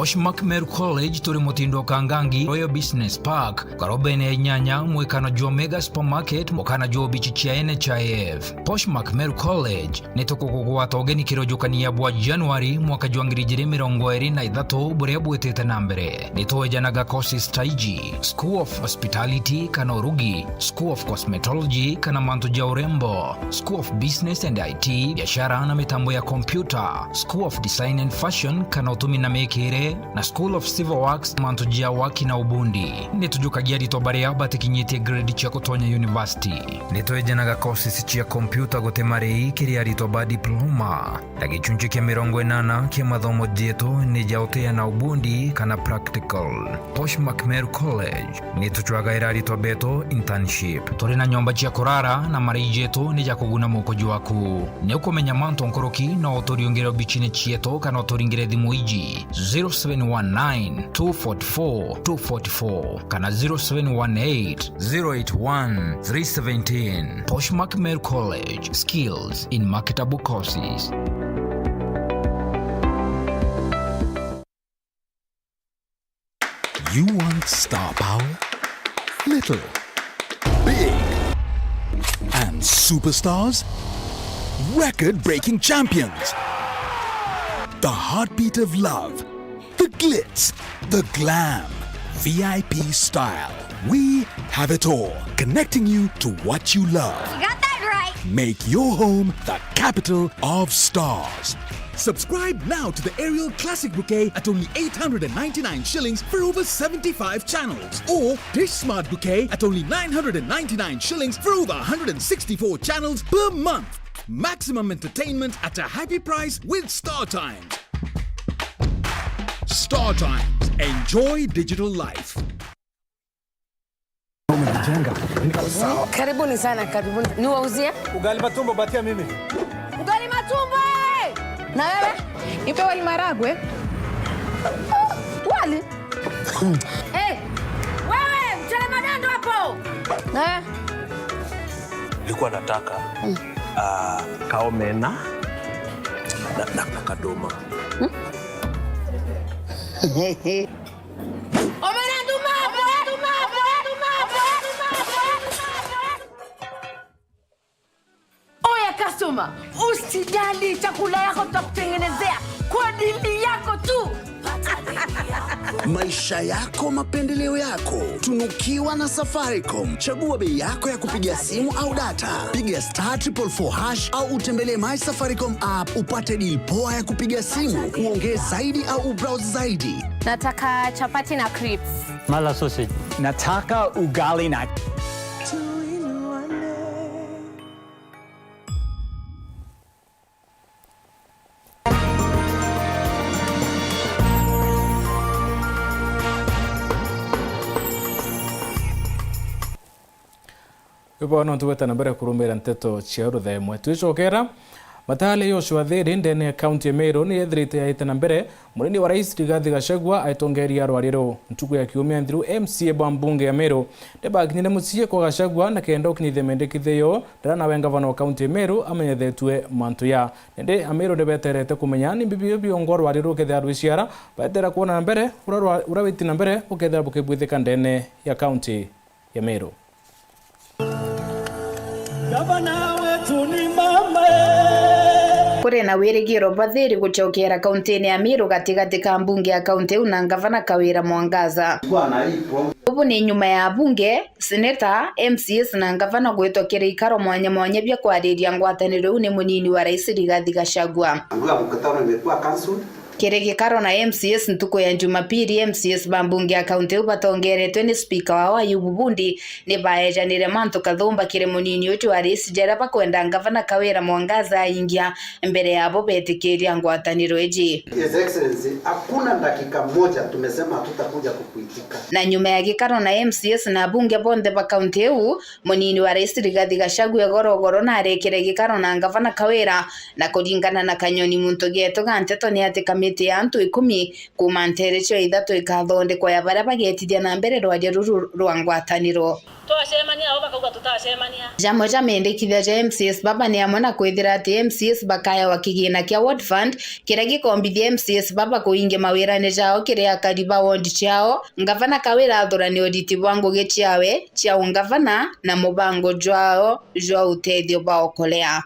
Poshmark Meru College turi mutindo Kangangi Royal Business Park, karobene ya inyanya, mwekano jwa Mega Supermarket, mukana jwa obichi cia N H I F. Poshmark Meru College, ni tukugugwata ugeni kirojukania bwa January mwaka jwa ngiri ijiri mirongo iri na ithatu buria bwitite na mbere. Ni twejanaga courses ta iji: School of Hospitality kana urugi, School of Cosmetology kana mantu ja urembo, School of Business and I T, biashara na mitambo ya kompyuta, School of Design and Fashion kana utumi na mikire, na School of Civil Works, mantu ja waki na ubundi. Ni tujukagia aritwa baria batikinyitie grade cia gutonya university. Ni twejanaga courses cia kompyuta guti marei kiri aritwa ba diploma, na gichunchi kia mirongo inana kia mathomo jetu ni ja uteana ubundi kana practical. Poshmark Meru College, ni tucwagaira aritwa betu internship. Turi na nyomba cia kurara na marei jetu ni ja kuguna muko jwaku. Ni ukumenya mantu nkuruki, no uturiungire obichini cietu kana uturingire thimu iji: zero seven one nine, two forty-four, two forty-four kana zero seven one eight, zero eight one, three seventeen. Poshmark Meru College, skills in marketable courses. You want star power? Little, big, and superstars? Record-breaking champions. The heartbeat of love. The glitz, the glam, V I P style. We have it all, connecting you to what you love. You got that right. Make your home the capital of stars. Subscribe now to the Aerial Classic Bouquet at only eight hundred and ninety-nine shillings for over seventy-five channels, or Dish Smart Bouquet at only nine hundred and ninety-nine shillings for over one hundred and sixty-four channels per month. Maximum entertainment at a happy price with StarTimes. StarTimes. Enjoy digital life. Karibuni sana, karibuni. Niwauzie? Ugali matumbo, batia mimi. Ugali matumbo, eh! Na wewe? Nipe wali maragwe. Wali? Eh, wewe, mchele magando hapo. Eh? Nilikuwa nataka, ah, kaomena na, na, na kadoma. Omena nduma, omena nduma, omena nduma, omena nduma, omena nduma. Oya customer, usijali, chakula yako tutakutengenezea kwa dili yako tu. Maisha yako, mapendeleo yako. Tunukiwa na Safaricom. Chagua bei yako ya kupiga simu au data. Piga star triple four hash au utembelee My Safaricom app upate deal poa ya kupiga simu, uongee zaidi au ubrowse zaidi. Nataka chapati na crips. Mala sausage. Nataka ugali na Ibo nontu gweta na mbere kurumira nteto cia rutha imwe. Twicokera, Matale Joshua Thiri ndene ya kaunti ya Meru ni yethirite yaite na mbere. Munini wa Rais Rigathi Gachagua aitongeria rwari ruu. Ntuku ya kiumia nthiru, M C A ba mbunge ya Meru ni bakinyire mucii kwa Gachagua na kenda ukinyithia mendekithio yo ndara nawe ngavana wa kaunti ya Meru amenyethetue mantu ya. Nende Ameru ni beterete kumenya ni mbibi biongo rwari ruu kethira rwiciara, baetera kuona na mbere ura rwa-, ura witi na mbere bukethira bukibwithika ndene ya kaunti ya Meru. Gavana wetu ni mama. Kuri na wirigiro bwa Thiri gucokera kauntini ya Meru gatigati ka mbunge ya kaunti iu na ngavana Kawira Mwangaza. Ubu ni nyuma ya bunge, seneta, M C As na ngavana gwitwa kiri ikaro mwanya mwanya bia kwariria ngwataniro iu ni munini wa rais Rigathi Gachagua. Anguga mkutano imekuwa cancelled. Kiri gikaro na M C As ntuku ya Jumapili, M C As ba mbunge ya kaunti iu batongeretwe ni spika wao Ayubu Bundi ni baejanire mantu kathumba kiri munini uju wa rais, jaria bakwenda ngavana Kawira Mwangaza aingia mbere yabo betikiria ngwataniro iji. His Excellency, hakuna dakika moja tumesema hatutakuja kukuitika. Na nyuma ya gikaro na M C As na abunge bonthe ba kaunti iu, munini wa rais Rigathi Gachagua igoro igoro na arekire gikaro na ngavana Kawira, na kuringana na Kanyoni, muntu geetu ga nteto ni ati kamiti ya antu ikumi kuuma nteere cio ithatu ikathondekwa ya baria bagetithia na mbere rwaria ruru rwa ngwataniro. Twacemania, ao bakauga tutacemania. Jamwe ja mendekithia ja M C As baba ni amwe na kwithira ati M C As bakaewa kigina kia Ward Fund, kiria gikombithia M C As baba kuingia mawirane jao kiri akari ba ward ciao. Ngavana Kawira athurane uriti bwa ngugi ciawe cia ungavana na mubango jwao jwa utethio bwa okolea.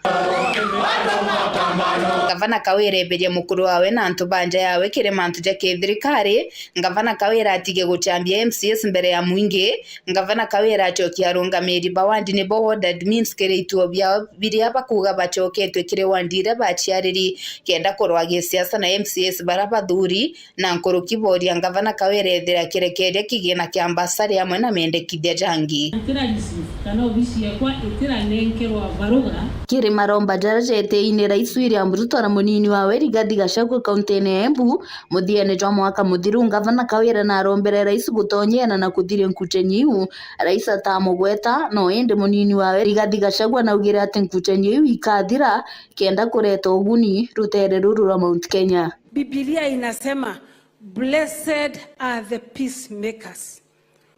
Ngavana Kawira eberia mukuru wawe na antu ba nja yawe kiri mantu ja kithirikari. Ngavana Kawira atige guchambia M C As mbere ya mwingi. Ngavana Kawira acokia arungamiri ba ward nibo ward admins kiri ituo biao biria bakuuga bacoketwe kiri ward iria baciariri, kenda kurwa gisiasa na M C As baria bathuri, na nkuruki boria ngavana Kawira ethira akirekeria kigina kia mbasari amwe na mendekithia jangi. Itira receive kana obisi yakwa itiranenkerwa baruga. Kiri maromba jaria jeteine Rais William Ruto na munini wawe Rigathi Gachagua kauntine ya Embu, muthiene jwa mwaka muthiru, ngavana Kawira narombere rais gutonyeera na kuthiria nkuchenyi iu. Rais atamugweta, no indi munini wawe Rigathi Gachagua naugire ati nkuchenyi iu ikathira kenda kureta uguni rutere ruru rwa Mount Kenya. Biblia inasema, "Blessed are the peacemakers,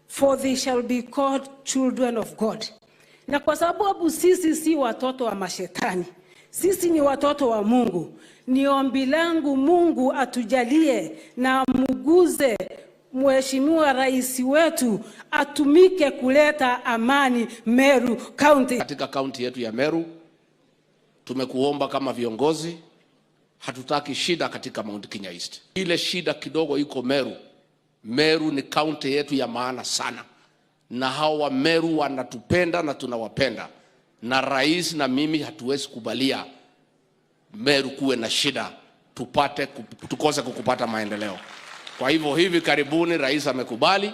for they shall be called children of God." Na kwa sababu sisi si watoto wa mashetani, sisi ni watoto wa Mungu. Ni ombi langu Mungu atujalie na amuguze Mheshimiwa Rais wetu atumike kuleta amani Meru County. Katika kaunti yetu ya Meru, tumekuomba kama viongozi, hatutaki shida katika Mount Kenya East. Ile shida kidogo iko Meru, Meru ni kaunti yetu ya maana sana, na hawa Wameru wanatupenda na tunawapenda, na rais na mimi hatuwezi kubalia Meru kuwe na shida, tupate ku-, tukose kukupata maendeleo. Kwa hivyo hivi karibuni rais amekubali,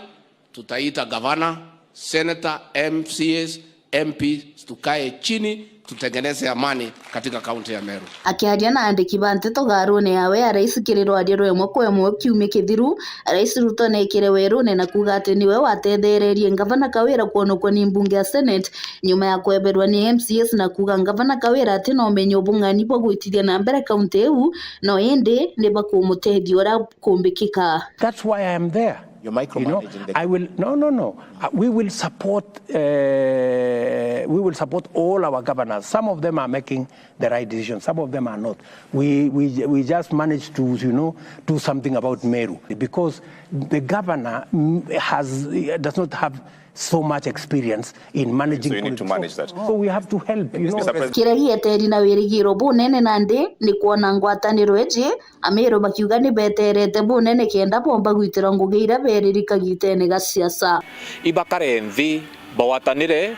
tutaita gavana, senator, M C As, M Ps, tukae chini, tutengeneze amani katika kaunti ya Meru. Akiaria na andiki ba nteto garune yawe ya rais kiri rwaria rwa imwe kwa imwe kiumia kithiru, Rais Ruto neekire werune na kuuga ati niwe watethererie ngavana Kawira kwonokwa ni mbunge ya Senate nyuma ya kweberwa ni M C As, na kuuga ngavana Kawira ati na umenyo bung'ani bwa gwitithia na mbere kaunti iu, no indi ni bakumutethia uria kumbikika. That's why I am there. You're micromanaging the I will, no, no, no. Uh, we will support, uh, we will support all our governors. Some of them are making the right decision. Some of them are not. We, we, we just managed to, you know, do something about Meru because the governor, mm, has, does not have so much experience in managing So you need to politics. manage that. So we have to help, you know. Mister President. Kiria gieteri na wirigiro bunene nandi ni kwona ngwataniro iji Ameru bakiuga ni beterete bunene kenda bomba gwitira ngugi iria beriri kagitene ga siasa. Ibakare nthi, bagwatanire,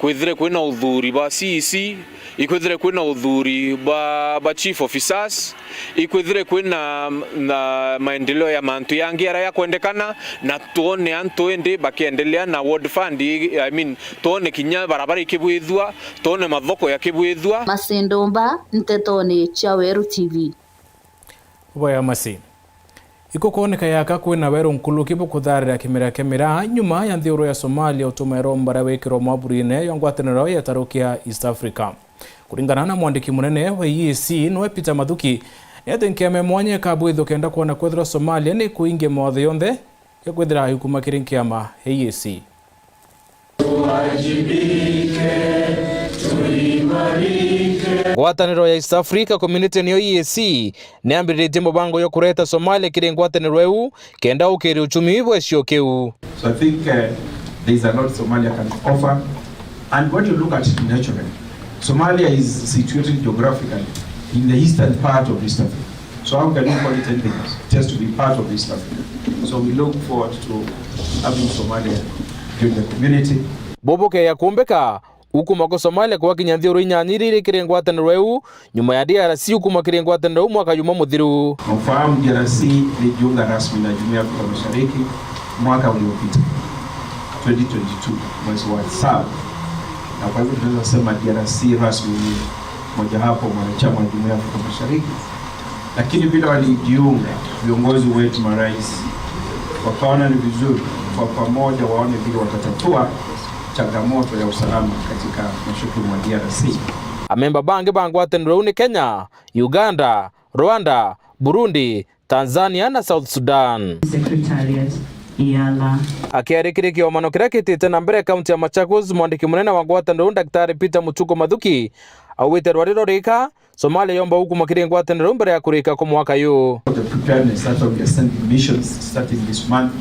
kwithire kwina uthuri bwa C E C, ikwithire kwina uthuri bwa, bwa chief officers, ikwithire kwina na maendeleo ya mantu yangi aria yakwendekana, na twone antu indi bakiendelea na ward fund, I mean, twone kinya barabara ikibwithua, twone mathoko yakibwithua. Masindomba, Ntetone cia Weru T V. Bwaya masi. Ikukwoneka yaka kwina weru nkuluki bukutharira kimera kia miraa nyuma ya nthiguru ya Somalia utuma iromba ria gwikirwa mwaburine ya ngwataniro ya taruki ya East Africa. Kuringana na mwandiki munene wa E A C, noe Peter Mathuki, ni ati nkiama ya mwanya ikabwithwa kenda kwona kwethirwa Somalia ni kuingia mawatho yonthe ya kwithira ikuma kiri nkiama ya E A C. Ngwataniro ya East Africa Community niyo E A C ni yambiritie mubango jwa kureta Somalia kiri ngwataniro iu kenda ukiria uchumi bwa gicigo kiu. So I think, uh, there is a lot Somalia can offer. And when you look at it naturally, Somalia is situated geographically in the eastern part of East Africa. So how can you call it anything else? It has to be part of East Africa. So we look forward to having Somalia join the community. Bubu bukeya kumbika, ukuma ku Somalia gwakinya nthiguru inyanya iria iri kiri ngwataniro iu, nyuma ya D R C ukuma kiri ngwataniro iu mwaka jumwe muthiru. Nafahamu D R C ilijiunga rasmi na Jumuiya ya Afrika Mashariki mwaka uliopita, twenty twenty-two, mwezi wa saba. Na kwa hivyo tunaweza sema D R C rasmi ni mojawapo mwanachama wa Jumuiya ya Afrika Mashariki. Lakini vile walijiunga, viongozi wetu marais wakaona ni vizuri kwa pamoja waone vile watatatua changamoto ya usalama katika mashariki mwa D R C. Amemba bangi ba ngwataniro iu ni Kenya, Uganda, Rwanda, Burundi, Tanzania na South Sudan. Secretariat Yala. Akiarikiria kiomano kiria kitite na mbere kaunti ya Machakos, mwandiki munene wa ngwataniro Daktari Peter Mutuku Mathuki augite rwari rurika Somalia yomba ukuma kiri ngwataniro mbere ya kurika kwa mwaka yu. The preparedness, that's why we are sending missions starting this month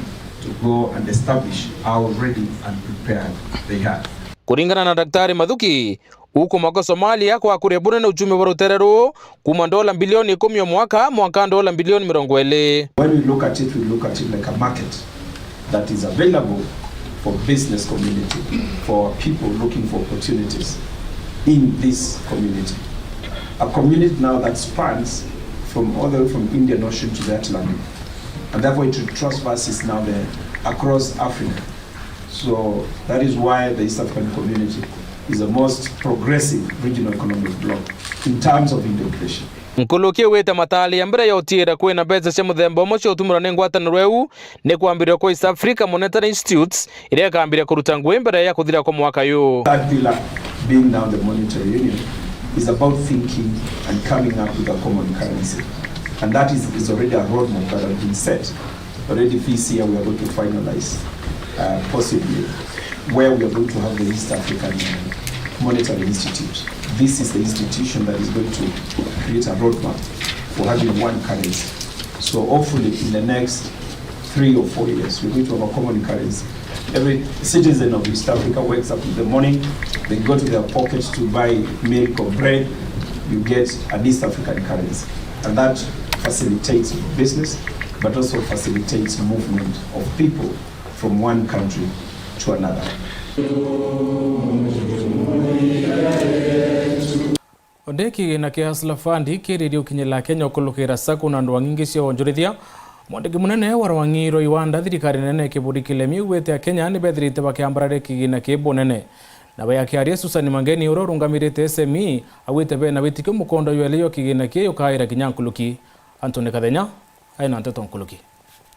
to go and establish how ready and prepared they are. Kuringana na Daktari Mathuki, ukuma kwa Somalia kwakuria bunene uchumi bwa rutere ruu kuma ndola mbilioni ikumi o mwaka mwanka ndola mbilioni mirongo iri. When we look at it, we look at it like a market that is available for business community, for people looking for opportunities in this community. A community now that spans from all the way from Indian Ocean to the Atlantic, and therefore it transverses now the, across Africa. So that is why the East African community is the most progressive regional economic bloc in terms of integration. Nkuluki augite mataaria mbere ya utiira kwina mbeca cia muthemba umwe cia utumirwa ni ngwataniro iu ni kwambiriria kwa East Africa Monetary Institutes, iria ikambiria kuruta ngugi mbere ya kuthira kwa mwaka yu. Third pillar being now the monetary union is about thinking and coming up with a common currency. And that is, is already a roadmap that has been set. Already this year we are going to finalize, uh, possibly where we are going to have the East African Monetary Institute. This is the institution that is going to create a roadmap for having one currency. So hopefully in the next three or four years, we're going to have a common currency. Every citizen of East Africa wakes up in the morning, they go to their pocket to buy milk or bread, you get an East African currency. And that facilitates business, but also facilitates movement of people from one country to another. Onde kigina kia Hustler Fund kiririe ukinyirira Kenya ukulukira sacco na ndwang'i ingi cia wonjorithia. Mwandiki munene wa rwang'i rwa iwanda thirikari nene Kiburi Kilemi augite Akenya ni bethirite bakiambararia kigina kii bunene. Nawe akiaria, Susan Mangeni uria urungamirite S M E augite bena witikio mukondo jwa iri jwa kigina kii jukaira kinya nkuruki. Anthony Kathenya aina nteto nkuruki.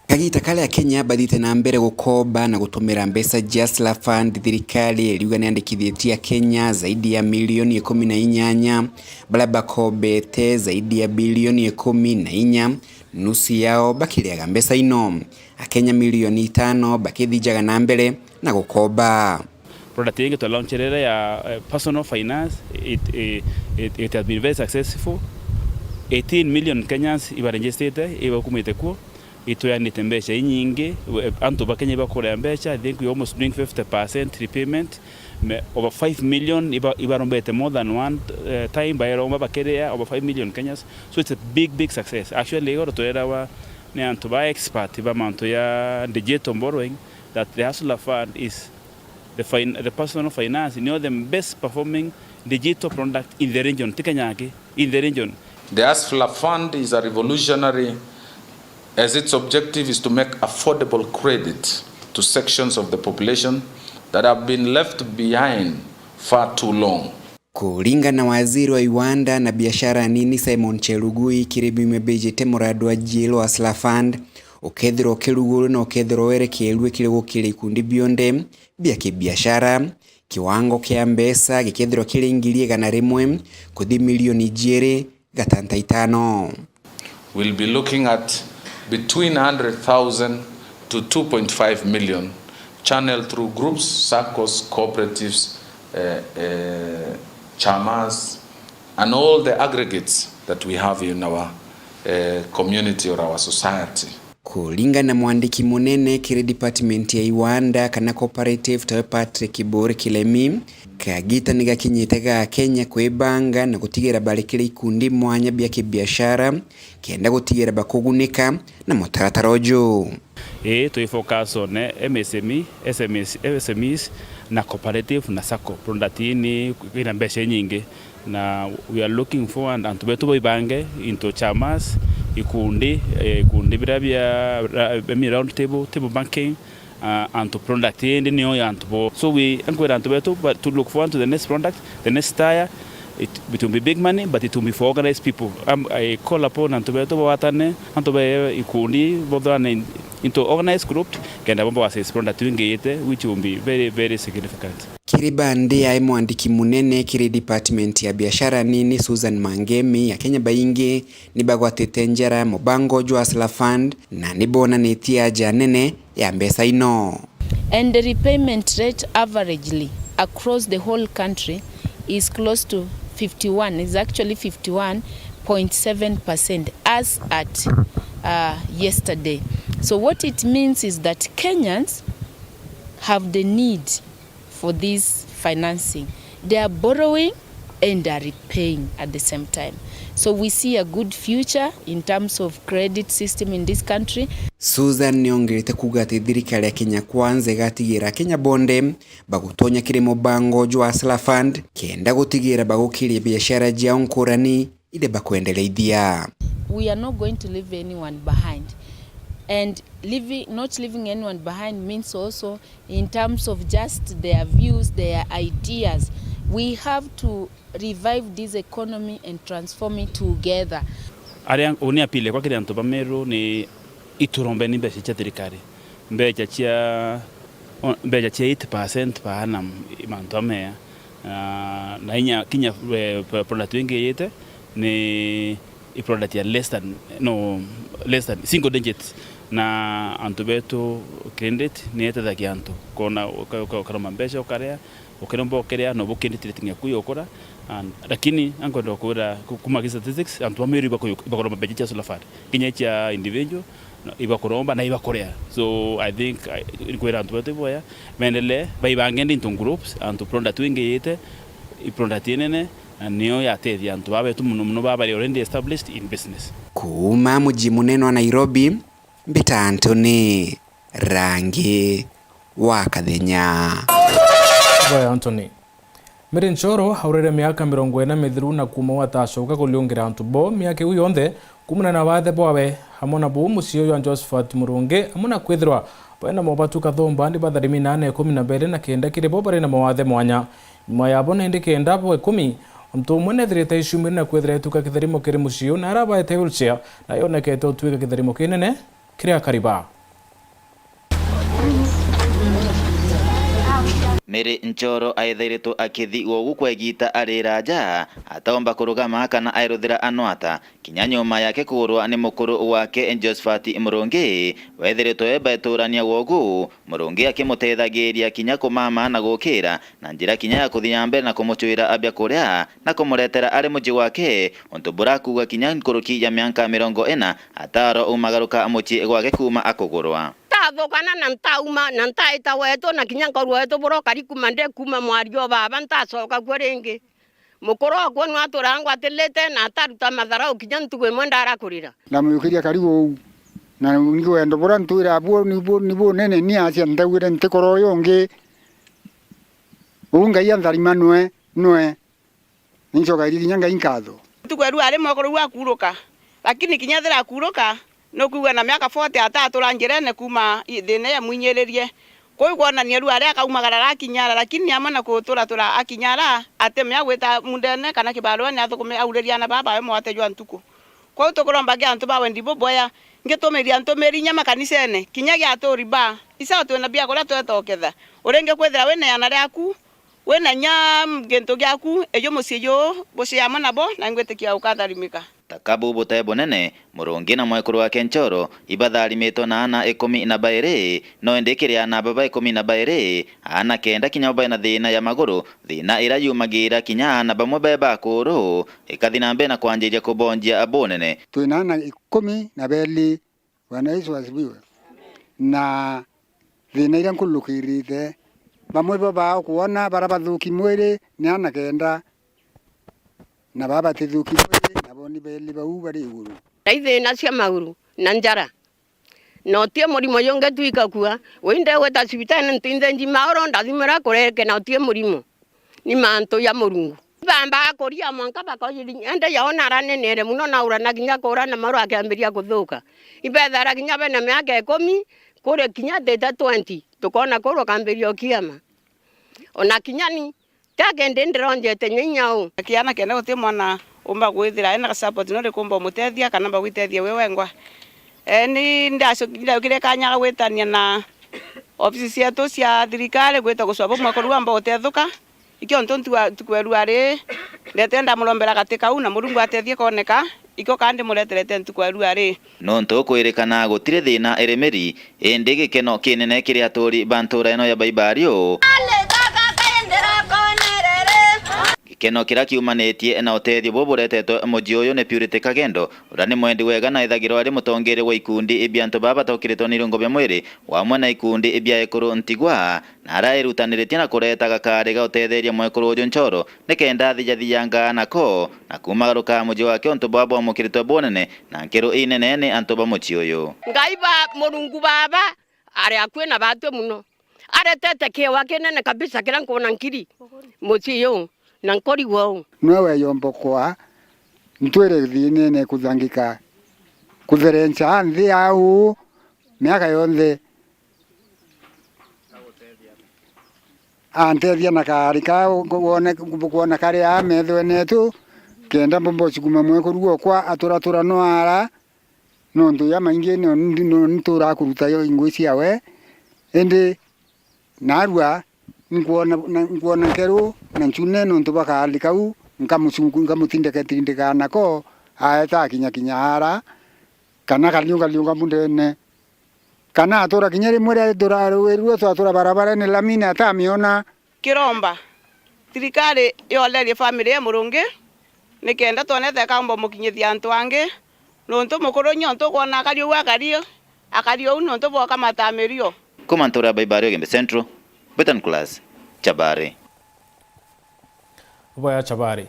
Kagiita karia Akenya bathiite na mbere gukomba na gutumira mbeca cia Hustler Fund, thirikari iriuga niandikithitie Akenya zaidi ya milioni ikumi na inyanya, baria bakombete zaidi ya bilioni ikumi na inya, nusu yao bakiriaga mbeca ino. Akenya milioni itano bakithijaga na mbere na gukomba. Product ingi twa launch rere ya, eh, personal finance, it, it, it, it has been very successful. Eighteen million Kenyans ibaregistrite, ibakumite kuo, itweanite mbeca inyingi, we-, antu ba Kenya ibakurea mbeca, I think we almost doing fifty percent repayment. Me-, over five million iba-, ibarombete more than one, eh, time, baeromba bakerea, over five million Kenyans. So it's a big, big success. Actually, igoro twerawa ni antu ba expert ba mantu ya digital borrowing that the Hustler Fund is the fin-, the personal finance, nio the best performing digital product in the region, ti Kenya aki, in the region. The Hustler Fund is a revolutionary as its objective is to make affordable credit to sections of the population that have been left behind far too long. Kuringana na waziri wa iwanda na biashara nini Simon Chelugui, kiri bimwe bijite muradi wa G L Hustler Fund, ukethirwa ukirugurwe na ukethirwa werekeerue kiri gukiria ikundi bionthe bia kibiashara, kiwango kia mbeca gikethirwa kiri ngiri igana rimwe kuthi milioni ijiiri gatanta itano. We'll be looking at between a hundred thousand to two point five million channeled through groups, saccos, cooperatives, eh, eh, chamas, and all the aggregates that we have in our, eh, community or our society. Kuringana na mwandiki munene kiri department ya iwanda kana cooperative, tawe Patrick Buri Kilemi, kagita ni gakinyite ga Kenya kwibanga na gutigira bari kiri ikundi mwanya bia kibiashara kenda gutigira bakugunika na mutaratara uju. Ii, twi focus on M S M E, S M Es, S M Es na cooperative na sacco. Product ii ni ina mbeca inyingi. Na we are looking forward antu betu baibange into chamas, ikundi, eh, ikundi biria bia ra-, I mean, round table, table banking, uh, antu product indi niyo ya antu bo. So we encourage antu betu, but to look forward to the next product, the next tire. It, it will be big money, but it will be for organized people. Um, I call upon antu betu bawatane, antu be ikundi, bothane in-, into organized group, kenda bomba access product wingiite, which will be very, very significant. Kiri bandi yae mwandiki munene kiri department ya biashara nini Susan Mangemi, Akenya baingi ni bagwatite njara mubango jwa Hustler Fund na ni bonanitie aja nene ya mbeca ino. And the repayment rate averagely across the whole country is close to fifty-one, is actually fifty-one point seven percent as at uh, yesterday. So what it means is that Kenyans have the need for this financing. They are borrowing and are repaying at the same time. So we see a good future in terms of credit system in this country. Susan niongerete kuuga ati thirikari ya Kenya Kwanza igatigira Kenya bonde bagutonya kiri mubango jwa Hustler Fund kenda gutigira bagukiria biashara jiao nkurani iri bakwendeleithia. We are not going to leave anyone behind. And leaving, not leaving anyone behind means also in terms of just their views, their ideas. We have to revive this economy and transform it together. Aria uni appeal yakwa kiri antu ba Meru ni iturombeni mbeca cia thirikari, mbeca cia mbeca cia eight percent per annum mantu amea na, na inya kinya eh, product wingi yite ni i product ya less than no less than single digit, na antu betu credit ni itethagia antu kona uka- uka- ukaroma mbeca ukaria ukiromba ukiria no bukinditire tinya kuyo ukura. And lakini ankwenda kwira ku- kuma ki statistics antu ba Meru ibakuyu- ibakuromba mbeca cia Hustler Fund kinya cia individual no, ibakuromba na ibakuria. So I think I- nkwira antu betu iboya bendele baibange ndi into groups antu product wingi yite i product inene na niyo yatethia antu babetu muno muno baba bari already established in business. Kuuma muji munene wa Nairobi, mbita Anthony Rangi wa Kathenya. Boya Anthony. Mary Nchoro aurire miaka mirongo ina mithiru na kuuma uu atacoka kuriungira antu bo miaka iu yonthe kuumana na wathe bwawe. Amwe na buu mucii uyu wa Josephat Murungi amwe na kwithirwa bari na mobatu kathumba ni batharimi na ana ikumi na beri na kenda kiri bo bari na mawathe mwanya. Nyuma yabo nindi kenda bo ikumi, untu umwe nethirite icumire na kwithira ituka kitharimo kiri mucii uyu na arabaete wheelchair na yonekete utwika kitharimo kinene kiri akari ba. Mary Nchoro aithiritwe akithi gwogu kwa igiita ari raja, ataumba kurugama kana airuthira anwata, kinya nyuma yake kugurwa ni mukuru wake Josephat Murungi, wethiritwe we baituurania gwogu, Murungi akimutethagiria kinya kumama na gukira na njira kinya ya kuthi na mbere na kumucwira abia kuria na kumuretera ari muji gwake, untu burakuuga kinya nkuruki ya mianka mirongo ina ataarwa umagaruka mucii gwake kuuma akugurwa. Ntathukana na ntauma na ntaita wetu na kinya nkorwa wetu burokari kuuma ndi kuuma mwario baba ntacoka kuo ringi. Mukuru okwo nwe aturaga ngwatirite na ataruta matharau kinya ntugu imwe ndara kurira. Ndamujukiria karigu uu, na ningi wendo buria ntwira buo ni bu- ni bunene, ni acia ntaugire ntikora uyu ungi. Uu Ngai antharima nwe, nwe. Nincokagiria kinya Ngai nkatho. Ntuku ya rua ari mwekuru uu akuruka, lakini kinya ethira akuruka, nukwigua na miaka forty atatura njirene kuuma i- thina ya mwinyiririe. Kuu kwonania rua ari akaumagara akinyara, lakini amwe na kuturatura akinyara, atimea gwita mundene kana kibaruene athukume auririe ana baa bawe mwate jwa ntuku. Kwou tukurombagia antu ba wendi bubwea, ngitumiria ntumiri inya makanisene, kinya gia aturi ba, isawa twina biakuria twetoketha. Uringi kwithira wina iana riaku, wina inya gintu giaku, iju mucii juu bucii amwe nabo, na ingwitikia ukatharimika. Ta kabu bute bunene, Murungi na mwekuru wake Nchoro ibatharimitwe na aana ikumi na bairi, no indi kiri aana baba ikumi na bairi, aana kenda kinya bo baina thiina ya maguru, thiina iria yumagira kinya aana bamwe be bakuru, ikathi na mbere na kwanjiria kubonjia bunene. Twina aana ikumi na beli. Bwana Yesu asifiwe. Na thiina iria nkurukirite, bamwe bo bao kwona bara bathuki mwiri ni aana kenda, na baa batithuki mwiri nabo ni beli bau bari iguru. Na ithiina cia maguru na njara, na uti murimo jungi tu ikakua. Wi ndegwita cibitari ntinthi njimaoro ndathimira kureke na uti murimo. Ni mantu ja Murungu. Ibambaga kuria mwanka bakoyiri, indi yao naranenere muno, naura na kinya kuura na maru akiambiria kuthuka. Ibethara kinya bena miaka ikumi, kuri kinya thite twenty, tukona kuru kambiria ukiama. Ona kinya ni, tia kindi ndironjete nyinya u. Kiana kenda guti mwana umba gwithira ena support no rikumba umutethia kana mba gwitethia we wengwa. Eeni, ndaco-, ndaukire kanya ga gwitania na ofisi cietu cia thirikari gwita gucwa bumwe kurua mba gutethuka. Ikio ntu ntuku ya rua ri, Ndete ndamurombera gati kau, na Murungu atethie kooneka, ikio kaa ndimureterete ntuku ya rua ri. Nontu kwirikana gutiri thina iri miri, indi gikeno kinene kiri aturi ba ntuura ino ya Baibario. Gikeno kiria kiumanitie na utethio bubu buretetwe mucii uyu ni Purity Kagendo, uria ni mwendi wega na ethagirwa ari mutongeria wa ikundi bia antu baa batokiritwe ni irungo bia mwiri, wamwe na ikundi bia ekuru ntigwa, na araerutaniritie na kureta gakari ga utetheria mwekuru uju nchoro, nikenda athijathijangaa nako, na kuumagaruka mucii wake untu bwa bwamukiritwe bunene, na nkeru inene ni antu ba mucii uyu. Ngai ba Murungu Baba ari akui na batwi mono. Aretete kiewa kinene kabisa kiria nkwona nkiri mucii uyu, na nkorigwa uu. Nwe weyomba kwa ntwire thiinene kuthangika, kutherenca nthi ya uu miaka yonthe. Antethia na kaari kaa wone, kwona kari aa methwene yetu, kenda mbomba ucikuma mwekuru okwa aturatura no ara, nontu ja maingi no, no nturaa kuruta yo ingui ciawe, indi narua nkwona, na, nkwona nkeru na ncune nontu bakaari kau, nkamucunku-, nkamutindika tindika nako, aeta akinya kinya ara, kana kaliunga liunga mundene. Kana atura kinya rimwe ria tura rwirue twatura barabarene lami na atamiona. Kiromba thirikari yolerie family ya Murungi, nikenda twone tekaumba umukinyithia antu angi, nontu mukuru nyo ntukwona akari uu akari, akari uu nontu bwoka matamirio. Kuma ntura ya Baibario Gembe Central, Betan Class, Chabari. Bwaya Chabari.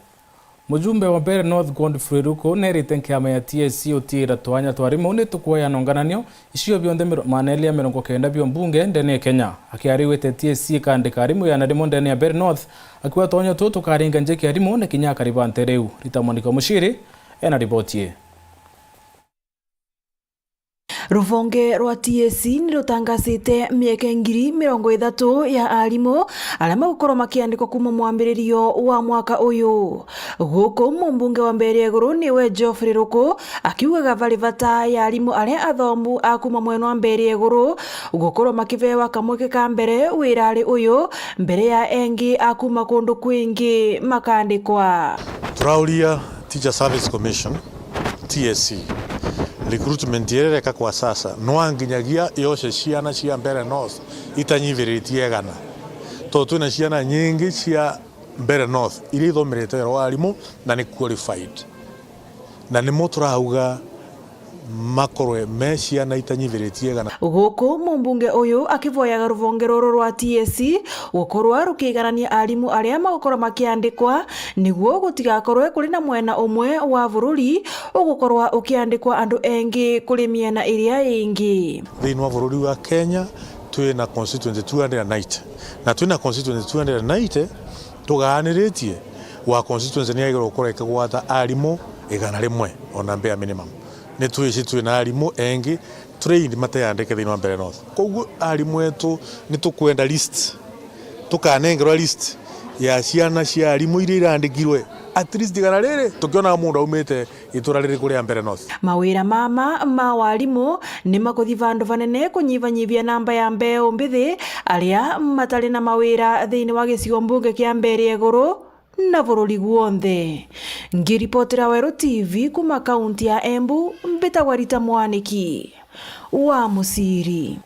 Mujumbe wa Mbeere North Godfrey Ruku neerite nkiama ya T S C utiira twanya twa arimu ni tukueana ungananio icio bionthe miro-, maana eli ya mirongo kenda bio mbunge ndene ya Kenya. Akiarigwite T S C ikaandika arimu igana rimwe ndene ya Mbeere North, akiuga twanya tuu tukaringa njeki arimu ni kinya akari ba ntere iu. Rita Mwandiki wa Muciri ena riboti ii. Ruvonge rwa T S C ni rutangasite mieke ngiri mirongo ithatu ya arimu aria magukorwa makiandikwa kuuma mwambiririo wa mwaka uyu. Guku mumbunge wa Mbeere ya Iguru niwe Geoffrey Ruku akiugaga bari bata ya arimu aria athomu a kuuma mwena wa Mbeere ya Iguru gukorwa makibewa kamweke ka mbere wirari uyu mbere ya engi a kuuma kundu kwingi makandikwa. Turauria Teacher Service Commission, T S C, recruitment iria ireka kwa sasa, nwa nginyagia yoce ciana cia Mbeere North itanyiviritie igana. Tontu twina ciana nyingi cia Mbeere North iria ithomerete wira wa arimu na ni qualified. Na nimo turauga makorwe me ciana itanyiviritie igana. Guku mumbunge uyu akivoyaga ruvonge ruru rwa T S C gukorwa rukiganania arimu aria magukorwa makiandikwa, niguo gutigakorwe kuri na mwena umwe wa bururi ugukorwa ukiandikwa andu engi kuri miena iria ingi. Thiini wa bururi wa Kenya, twina constituency two hundred and ninety, na twina constituency two hundred and ninety, tugaaniritie, wa constituency ni yagirwa gukorwa ikigwata arimu igana rimwe ona bare minimum. Ni twici twina arimu engi trained mateyandike thiini wa Mbeere North. Koguo arimu etu ni tukwenda list, tukanengerwa list ya ciana cia arimu iria irandikirwe, at least igana riri, tukionaga mundu aumite itura ririku ria Mbeere North. Mawira mama ma warimu ni makuthi vandu vanene kunyivanyivia namba ya mbeu mbithi aria matari na mawira thiini wa gicigo mbunge kia Mbeere ya Iguru na bururi gwonthe. Ngiripotera Weru T V kuma kaunti ya Embu, mbitagwa Rita Mwaniki wa Muciri.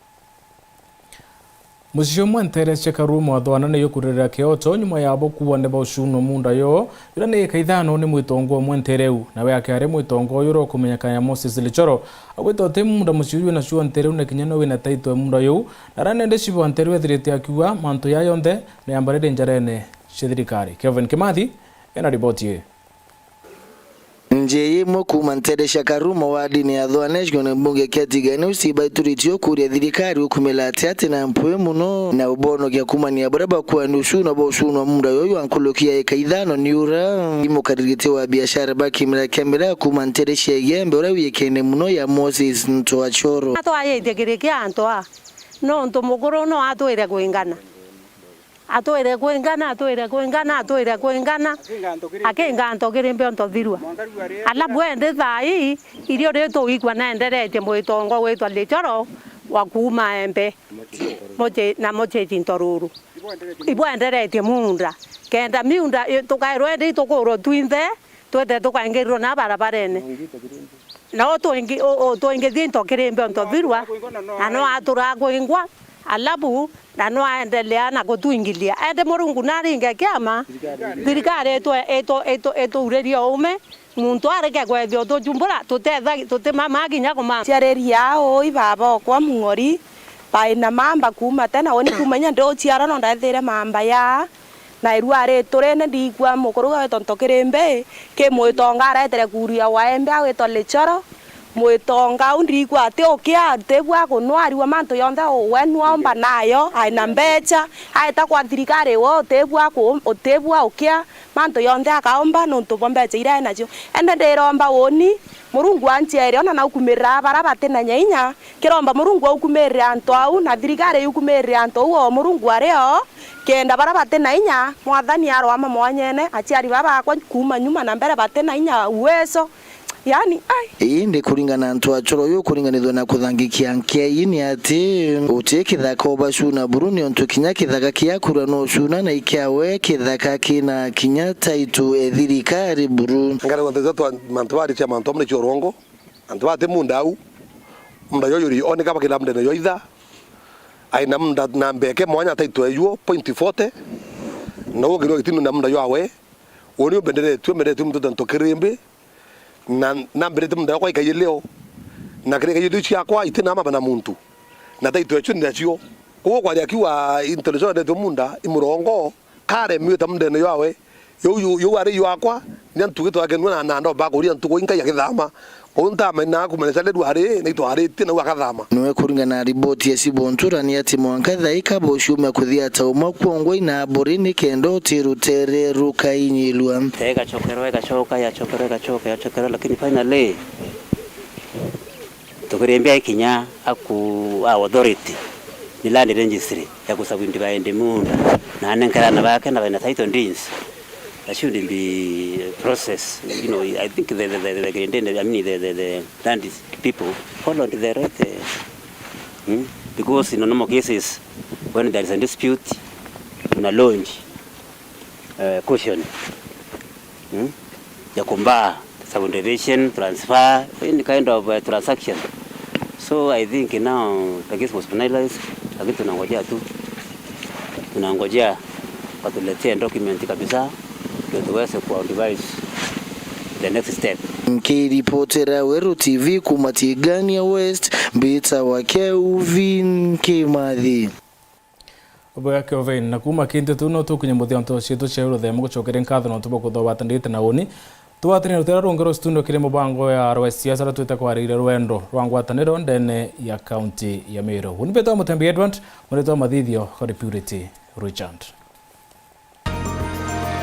Mucii umwe nteere cia Karumo Athwana ni yukuririra kioto nyuma ya bo kuuga ni baucunwa munda yoo, yuria ni eka ithano ni mwitongo umwe nteere iu. Nawe akiari mwitongo uyu uria ukumenyekana ya Moses Lichoro, agwita uti munda mucii uyu wina cuo nteere iu, na kinya no wina title ya munda yuu, na aria nende cibo nteere iu ethirite akiuga mantu jaa jonthe ni ambarire njarene cia thirikari. Kelvin Kimathi ena riboti ii. Njii imwe kuuma nteere cia Karumo wadini ya Thwane gicigoone mbunge kia Tigania ucio ibaituritie ukuria thirikari ukumila ati ati na mpwi muno na ubonokia kuumania buria bakuani ucunwa bwa ucunwa munda yoyu wa nkuruki ya eka ithano ni uria imukaririte wa biashara ba kimira kia miraa kuuma nteere cia Igembe uria wiikene muno ya Moses Ntwachoro. Atwayitie kiri kia antu aa nontu mukuru no atwire kwingana. Atwire kwingana, atwire kwingana, atwire kwingana. Akinganto kiri mbio ntothirua. Alafu ende thaa ii, irio ri tuigua naenderetie mwitongo witwa Lichoro, wa kuuma Embe, Moche-, na Mocheji Ntoruru. Ibwenderetie muunda. Kenda miunda i-, tukairwa indi itukurwa twinthe, twete tukaingirirwa na barabarene. Na u twingi-, u-, u-, twingithie into kirimbe onto birwa, na no aturaa kwingwa, alafu na no aendelea na kutuingilia. Ende Murungu naringe kiama, thirikari itwe-, itu-, itu-, ituuririe uume, muntu areke kwethia utuchumbura, tutethagi-, tutimama kinya kuma. Ciariria uu i baba okwa Mung'ori, baina mamba kuuma tena, uni kuuma inya ndiuciarwa no ndaethire mamba ya, na irua riturine ndigua mukuru gwetwa Ntokirimbi, ki mwitonga aretere kuria wa Embe agwitwa Lichoro, mwitonga au ndigua ati ukia, utibua kunwa, ariwa mantu yonthe we nwa omba nayo, aina mbecha, aeta kwa thirikari we utibua ku-, utibua ukia, mantu yonthe akaomba nontu bwa mbecha iria enacio. Ende ndiromba uuni, Murungu anciere, ona naukumirira bara batina nya inya, kiromba Murungu aukumirire antu au, na thirikari yukumirire antu au o Murungu ari o, kenda bara batina inya, Mwathani aroama mwanyene, aciari baa bakwa kuuma nyuma na mbere batina inya uwezo. Yaani, ai. Indi kuringana na antu a Choro uyu kuringanithua na kuthangikia nkei ni ati uti kithaka ubacuna buru, ni untu kinya kithaka kiakura no ucuna na ikiawe kithaka kina kinya taitu e thirikari buru. Ngari nthe zetu mantu bari cia mantu amwe ni cia urongo. Antu bati munda au, munda yo yuri oneka bakila mundene yo itha, aina munda na mbeke mwanya taitu ejuo point forty, na ugirwa gitinu na munda yo awe, uni umbenderetue, mbenderetue muntu ta Ntokirimbi, na, na mbenderete munda yakwa ikaiyilio, na kiri ikaiyilio ciakwa itina maba na muntu, na taitu ecu ni nacio. Koguo kwaria akiuga into nicio endetwe munda, i murongo, karemiwe ta mundene yo awe, Yuu, yuu, yuu ari yuu akwa, ni antu gitwakenua na, na ndomba kuria ntuku inkai agithama. Kou ntamaina kumenyesha riu ari, na itwaritie nau akathama. Niwe kuringana na riboti ya Sibontura ni ati mwanka thaika bociumia kuthia tauma kwongwa ina aburi ni kenda uti rutere rukainyilua. Igacokerwa, igacoka, yacokerwa, igacoka, yacokerwa, lakini finally, Tukirimbia ikinya aku a authority ni land registry ya ku subdivide munda na anenkera aana bake na baina title deeds. There shouldn't be process. You know, I think the, the, the, the, I mean, the, the, the land people followed the right, uh, hmm? Because in normal cases, when there is a dispute, una launch eh, caution, mm, ya kumbaa, subdivision, transfer, any kind of, eh, transaction. So I think now the case was finalized, lakini tunangojea tu, tunangojea watuletee document kabisa ndio tuweze ku advise the next step. Nkiripotera Weru T V kuma Tigania West, mbita wa Kelvin Kimathi. Bwega Kelvin, na kuuma kintu tu no tukinye muthia wa nteto cietu cia ruthemo gucokeria nkatho nontu bwa kuthobatanirite na uni. Tugwatanire rutere rungi rwa studio kiri mubango ya rwa siasa ruria twite kwaririria rwendo rwa ngwataniro ndene ya kaunti ya Meru. Uni mbitwa Mutembi Edward, muritwa mathithio kuri Purity Richard.